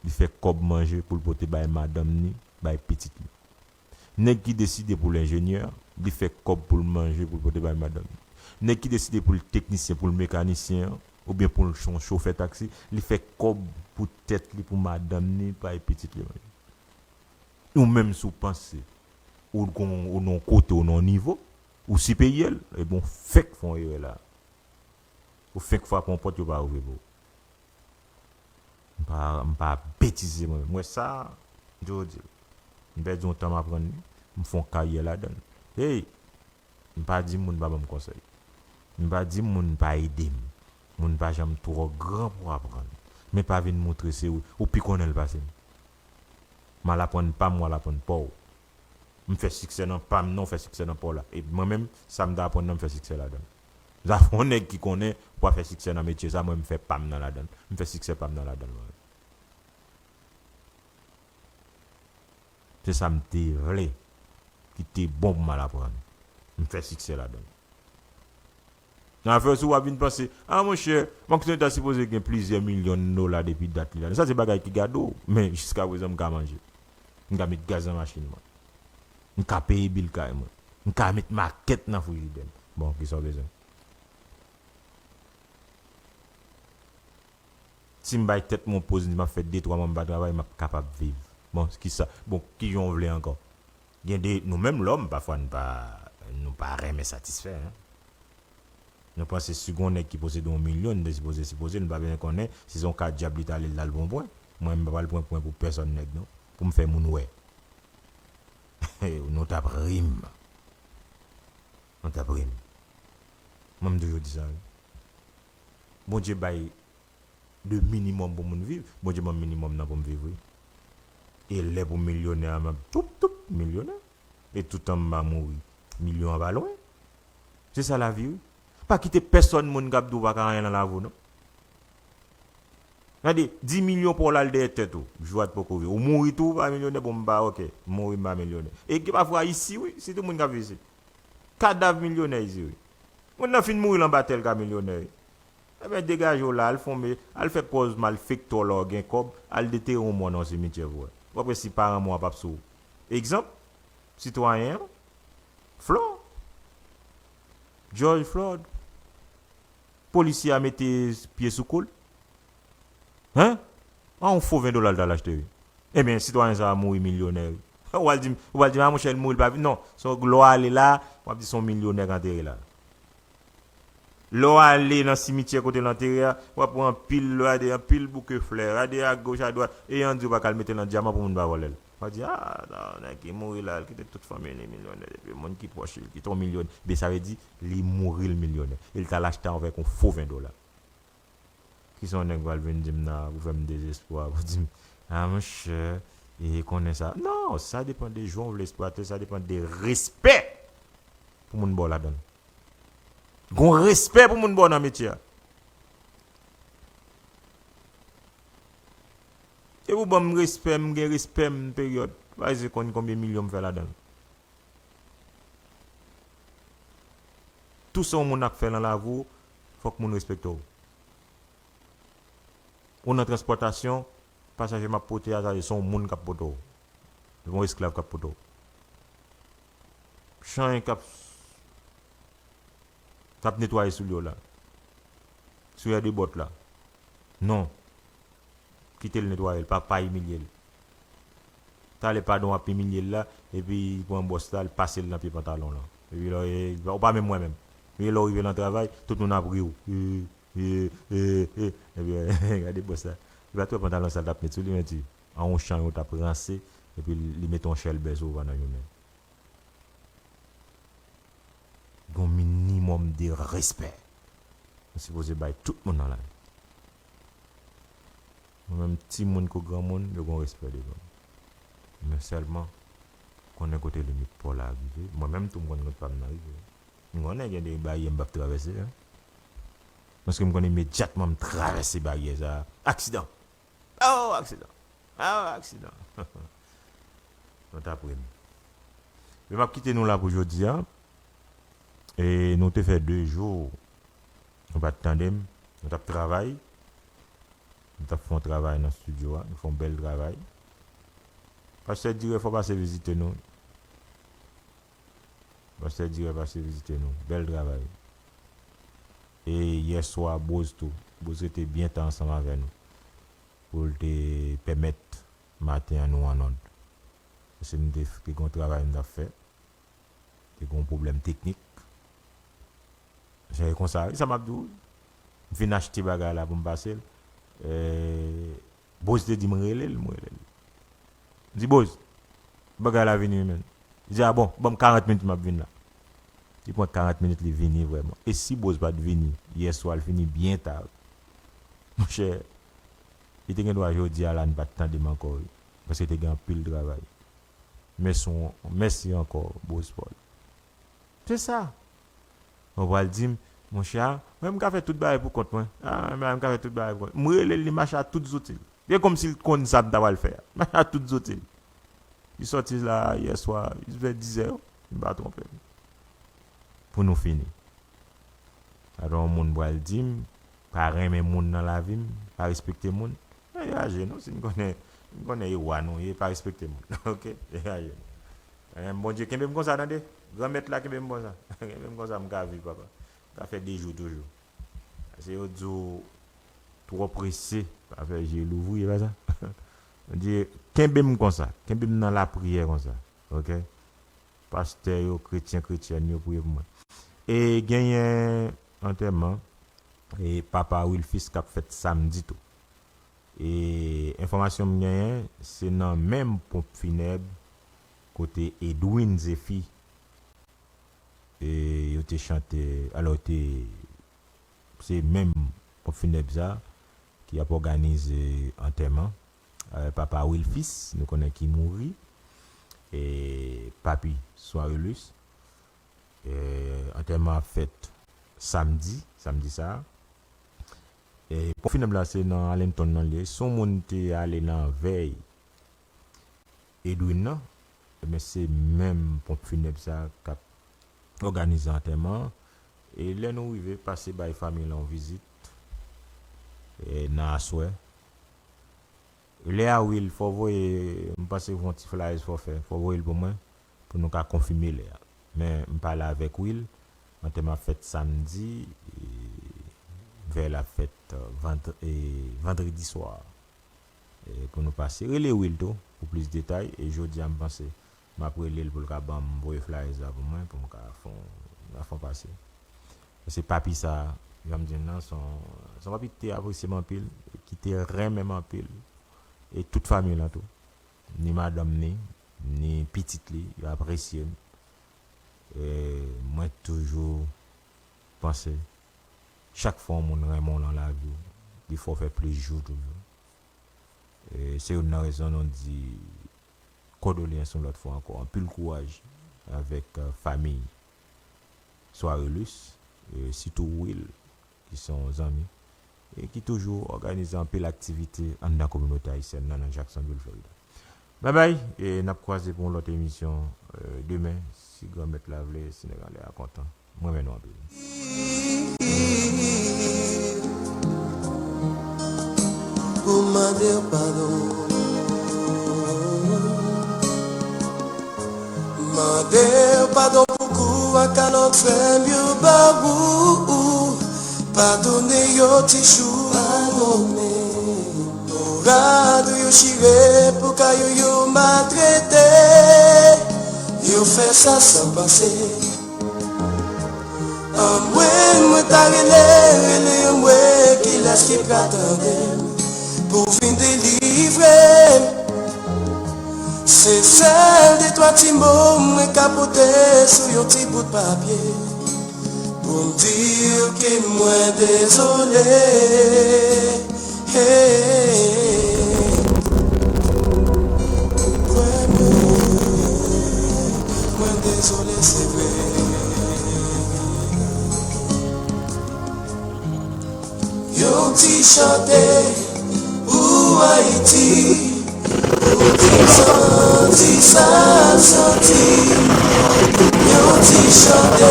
li fè kòb manje pou l pote bay madanm ni, bay pitit li. Nèg ki deside pou l enjenyè, li fè kòb pou l manje, pou l pote bay madanm ni. Nèg ki deside pou l teknisyen, pou l mekanisyen an, oubyen pou l se yon chofè taksi, li fè kòb pou tèt li, pou madanm li, pa pitit li menm. Ou menm si w panse ou gon, ou nan yon kote, ou nan yon nivo, ou siperyè l, ebyen w fenk fè yon erè la. Ou fenk frape yon pòt yo pa ouvri pou ou. M pa, m pa betize mwen menm. M wè sa, m toujou di l. M pèdi yon tan m aprann li, m fè yon karyè ladan l. Hey! M pa di moun pa ban m konsèy. M pa di moun pa ede m. Moun pa janm twò gran pou aprann. Men pa vin moutre se ou, ou pi konnen l pase m. M al aprann pa m, w al aprann pa w. M fè siksè nan pa m nan, w fè siksè nan pa w la. E mwen menm, sa m ta aprann nan, m fè siksè ladan l. Zafè yon nèg ki konnen ou pa fè siksè nan metye sa, mwen m fè pa m nan ladan l. M fè siksè pa m nan ladan l mwen menm. Se sa m te vle, ki te bon pou m al aprann. M fè siksè ladan l. Nan afè sou w ap vin panse, a monchè, Marc Anthony ta sipoze gen plizyè milyon dola depi dat li la. Sa se bagay ki gade w, men jiskaprezan m ka manje. M ka met gaz nan machin mwen. M ka peye bil kay mwen. M ka met makèt nan frijidè m. Bon, kisa w bezwen? Si m bay tèt mwen yon poz, m di m ap fè de twa mwa m pa travay, m ap kapab viv. Bon, kisa, bon, kijan w vle ankò? Gen de, nou menm lòm, pafwa n pa, nou pa renmen satisfè, en. Nou panse si gon nèg ki posede yon milyon, nou te sipoze sipoze, nou pa bezwen konnen si se yon ka dyab li t ale, l t al pran pwen. Mwen, m pa pral pran pwen pou pèsonn nèg, non. Pou m fè moun wè. Nou t ap ri m. Nou t ap ri m. Mwen, m toujou di sa, wi. Bondye bay le minimòm pou moun viv. Bondye ban m minimòm nan pou m viv, wi. E lè pou milyonè a, m ap toup, toup, milyonè. E toutan m pa mouri, milyon an pa lwen. Se sa lavi, wi. Pa kite pèsonn moun k ap di w pa ka anyen nan lavi w, non. Gade, dis milyon pa w la al dèyè tèt ou, jou a t poko rive. Ou mouri tou, ou pa milyonè, bon, m pa, oke, m mouri, m pa milyonè. E gen pafwa isi, wi, sitou moun k ap viv isit. Kadav milyonè isi, wi. Moun nan fin mouri l anba tè l ka milyonè, wi. Ebyen, degaje w la, al fè yon me-, al fè pòz malfektè w la w gen kòb, al detere yon mò nan yon simityè pou wè. W ap wè si paran mò a p ap sou ou. Egzanp, sitwayen an, Flò. George Floyd. Polisye a mete pye sou kou l. Hen? A yon fo ven dola l t al achte, wi. Ebyen, sitwayen sa a mouri milyonè, wi. Ou al di m, ou al di m, a monchè, l mouri, l pa viv. Non, se yon, lè w ale la, w ap di se yon milyonè k antere la. Lè w ale nan simityè kote l antere a, w ap wè anpil, lè w ale, anpil bouke flè, gade agoch, adwat, e an di w pa ka al mete nan dyaman pou moun pa vòlè l. W ap di, a, non, nèg ki mouri la, l kite tout fanmi li milyonè, epi moun ki pwòch li, l kite yon milyon. Ebyen, sa vle di, li mouri l milyonè. E l t al achte avèk yon fo ven dola. Kisa yon nèg pral vin di m nan pou fè m dezespwa, pou di m, a monchè, e konnen sa. Non, sa depann de jan w vle eksplwate, sa depann de respè pou moun ba w ladan l. Gon respè pou moun ba w nan metye a. E pou ban m respè, m gen respè m, peryòd. Pa ese konn konbyen milyon m fè ladan l. Tou sa yon moun ap fè nan lavi w, fòk moun respekte w. Ou nan transpòtasyon, pasaje m ap pote a, sa se yon moun k ap pote w. Se pa yon esklav k ap pote w. Chan k ap, k ap netwaye soulye w la. Soulye de bòt la. Non. Kite l netwaye l, pa, pa imilye l. Talè padon ap imilye l la, epi li pran bòs la, l pase l nan pye pantalon l lan. Epi lè w, ou pa menm wè menm. Epi lè w rive nan travay, tout moun ap ri w. E, e, e, e. Epi, gade bòs la. Li pa t wè pantalon sa l t ap met sou li, men ti, an yon chan yo t ap ranse, epi li mete yon chèlbè sou ou pandan jounen. Gon minimòm de respè. Nou sipoze bay tout moun nan lavi. Mwen menm, timoun kou granmoun, yo gon respè devan m. Men sèlman, konnen kote limit pa w la rive. Mwen menm tou, m konn kote pa m nan rive. M konnen gen de baryè m p ap travèse, en. Paske m konnen imedyatman m travèse baryè sa a, aksidan. Oh, aksidan. Oh, aksidan. Nou t ap ri m. Men m ap kite nou la pou jodi a. E nou te fè de jou. Nou pa t tande m. Nou t ap travay. Nou t ap fè yon travay nan estidyo a. Nou fè yon bèl travay. Pastè Dirè, fò pase vizite nou. Pastè Dirè, pase vizite nou. Bèl travay. E yè swa, Boz tou. Boz rete byen ta ansanm avè nou pou l te pèmèt maten an nou annòd. Paske m te, te gen yon travay m t ap fè. Te gen yon pwoblèm teknik. Se konsa, wi, sa m ap di w. M fin achte bagay la pou m pase l. Eh, Boz te di m rele l, m rele l. M di, "Boz, bagay la vini, wi, menn." Li di, "A bon, ban m karant minit, m ap vin la." Li pran karant minit, li vini vrèman. E si Boz pa t vini, yè swa, l fini byen ta, wi. Monchè, li te gen dwa jodi a la, n pa t tande m ankò, wi. Paske te gen anpil travay. Men son, mèsi ankò, Boz Paul. Se sa. Ou pral di m, "Monchè, mwen m ka fè tout bagay pou kont mwen. Ah, mwen m ka fè tout bagay pou kont." M rele l, li mache a tout zouti l. Se kòmsi l konn sa m ta pral fè a. Mache a tout zouti l. Li sòti la yè swa, li vè dizè, si m pa twonpe m. Pou nou fini. Atò, yon moun pral di m, pa renmen moun nan lavi m, pa respekte moun. Men degaje nou, si n konnen, n konnen e wa nou ye, pa respekte moun. Oke? Degaje nou. Renmen Bondye, kenbe m konsa, tande. Granmèt la, kenbe m konsa. Kenbe m konsa, m ka viv, papa. M ka fè de jou toujou. Se yo di w twò prese, pa fè je louvri, e pa sa? Bondye, kenbe m konsa. Kenbe m nan lapriyè konsa. Oke? Pastè yo, kretyen, kretyèn yo, priye pou mwen. E genyen antèman, e papa Wilfis k ap fèt samdi tou. E enfòmasyon m genyen, se nan menm ponp finèb kote Edwin Zephy, e yo te chante, alò, te, se menm ponp finèb sa ki ap òganize antèman, eh, papa Wilfis, nou konnen ki mouri, e papi Soirelus. Eh, antèman ap fèt samdi, samdi sa a. E ponp finèb la se nan Allentown nan li ye. Si yon moun te ale nan vèy Edwin nan, ebyen se menm ponp finèb sa k ap òganize antèman an. E lè nou rive, pase bay fanmi lan yon vizit, e nan aswè. Lè a, Will, fò w voye, m panse w gen yon ti flyers fò w fè, fò w voye l pou mwen, pou nou ka konfime lè a. Men m pale avèk Will, antèman ap fèt samdi, e vèy la ap fèt, e, vand-, e, vandredi swa. E pou nou pase. Rele Will tou, pou plis detay, e jodi a m panse m ap rele l pou l ka ban m voye flyers la pou mwen, pou m ka fè yon, fè yon pase. Se papi sa, jan m di n nan, se yon, se yon papi ki te apresye m anpil, ki te renmen m anpil, e tout fanmi l lan tou. Ni madanm ni, ni pitit li, yo apresye m. E mwen toujou panse, chak fwa yon moun renmen w nan lavi w, li fè w fè plis jou toujou. E se youn nan rezon nou di kondolyans yon lòt fwa ankò. Anpil kouraj avèk, e, fanmi Soirelus, e sitou Will, ki se yon zanmi, e ki toujou òganize anpil aktivite anndan kominote ayisyèn nan, nan Jacksonville, Florida. Babay, e n ap kwaze pou yon lòt emisyon, e, demen, si Granmèt la vle, si nèg anlè a kontan. Mwen renmen nou anpil. Pou mande w padon. Mande w padon pou kou ak kalòt frè m yo ba ou. Padone yo, ti chou. Padone. Moral yo chire pou kay ou yo maltrete. Yo fè sa san panse. Anmwey, mwen ta rele, rele anmwey, kilès ki pral tande m pou vin delivre m? Se sèl de twa ti mo mwen ka pote sou yon ti bout papye pou m di w ke mwen dezole. Hey, kwè mwen, mwen dezole, se vre. Yon ti chante pou Ayiti, pou ti santi sa l santi. Yon ti chante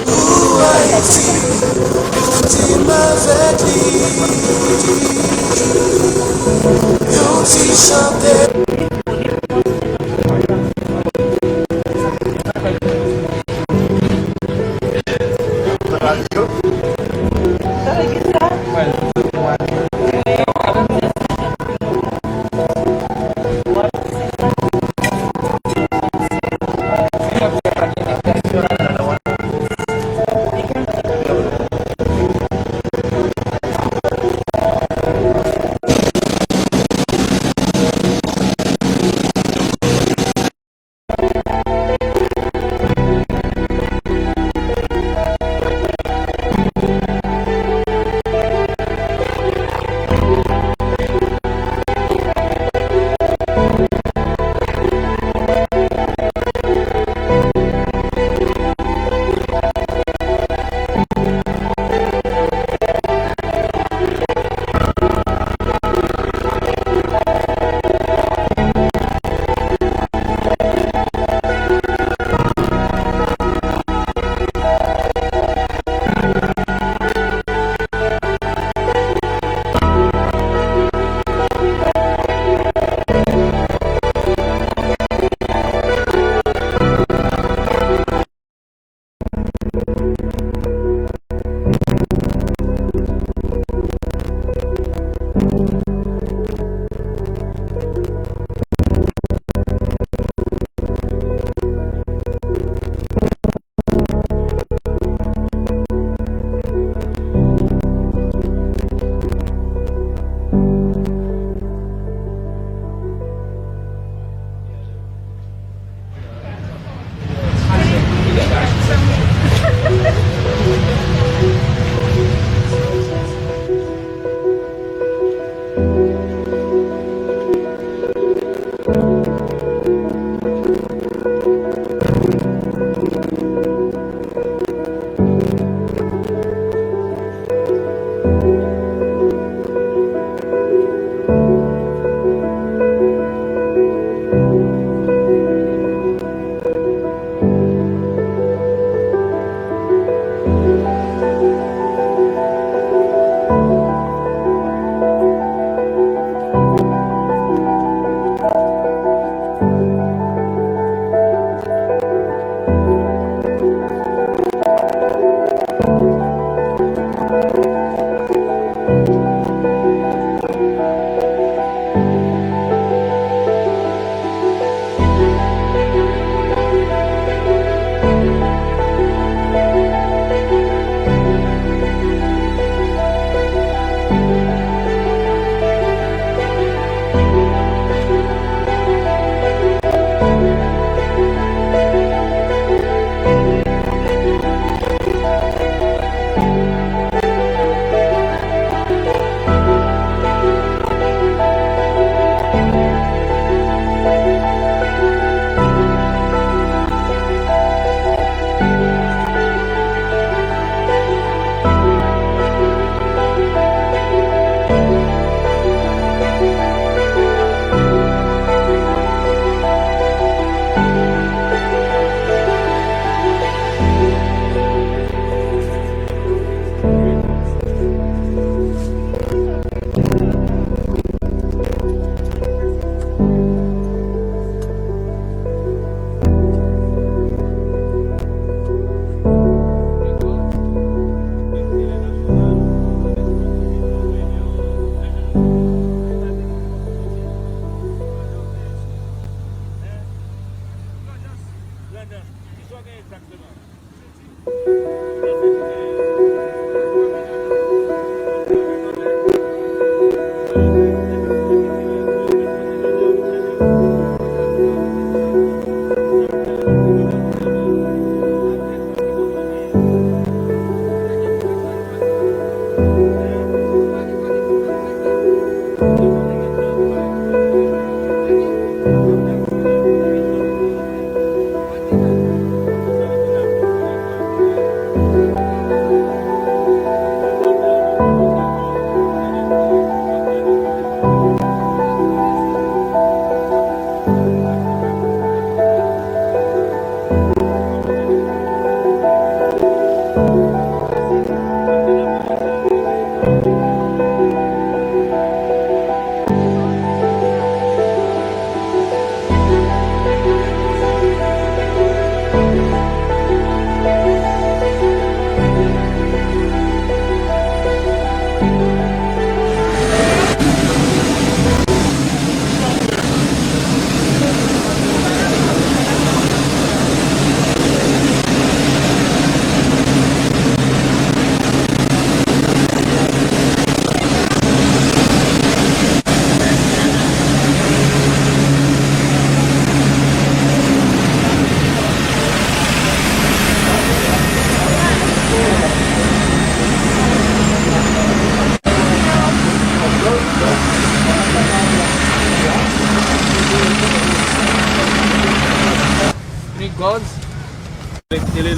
pou Ayiti, pou di m avèk li. Yon ti chante. Radyo. Tande ki sa? Mwen, mwen,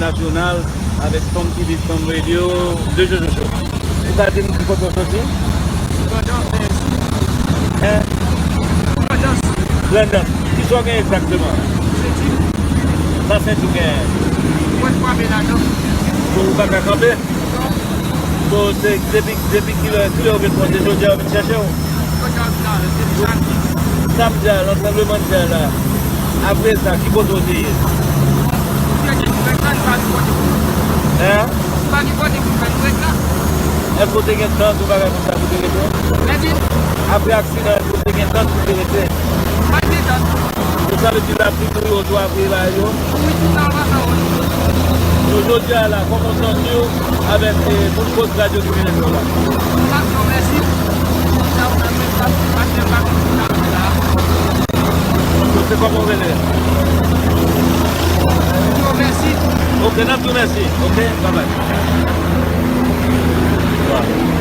Nasyonal avèk Tom T V, Tom Radio, de Jojo Show. Ou ka di m ki kote w soti? Grandans. Hein? Grandans. Grandans. Kisa w gen egzakteman? Senti. Sa senti w gen? Mwen frape ladan. Bon, ou pa ka kanpe? Non. Bon, se depi, depi kilè, kilè ou vin monte? Jodi a ou vin chèche w? Jodi a, depi samdi. Samdi a, nan tranblemanntè la. Apre sa, ki kote w te ye? Ou te gen fè sa, nou pa gen kote pou nou. Hein? Nou pa gen kote pou nou fè, nou ret la. Èske w te gen tant, yon bagay konsa pou te rete? Lè di? Apre aksidan, èske w te gen tant pou te rete? Pa gen tant. Donk, sa vle di lapli tou yo tou apre la yo. Wi, tout sa va sa, wi. Donk, jodi a la, kòman w santi w avèk, eh, tout koz radyo ki vin avè w la? Sa, yo mèsi. Sa, w ap fè, w ap fè, w ap fè la. Donk, se kòman w rele? Yo mèsi. Ok, n ap di w mèsi. Ok, bye bye. Wa.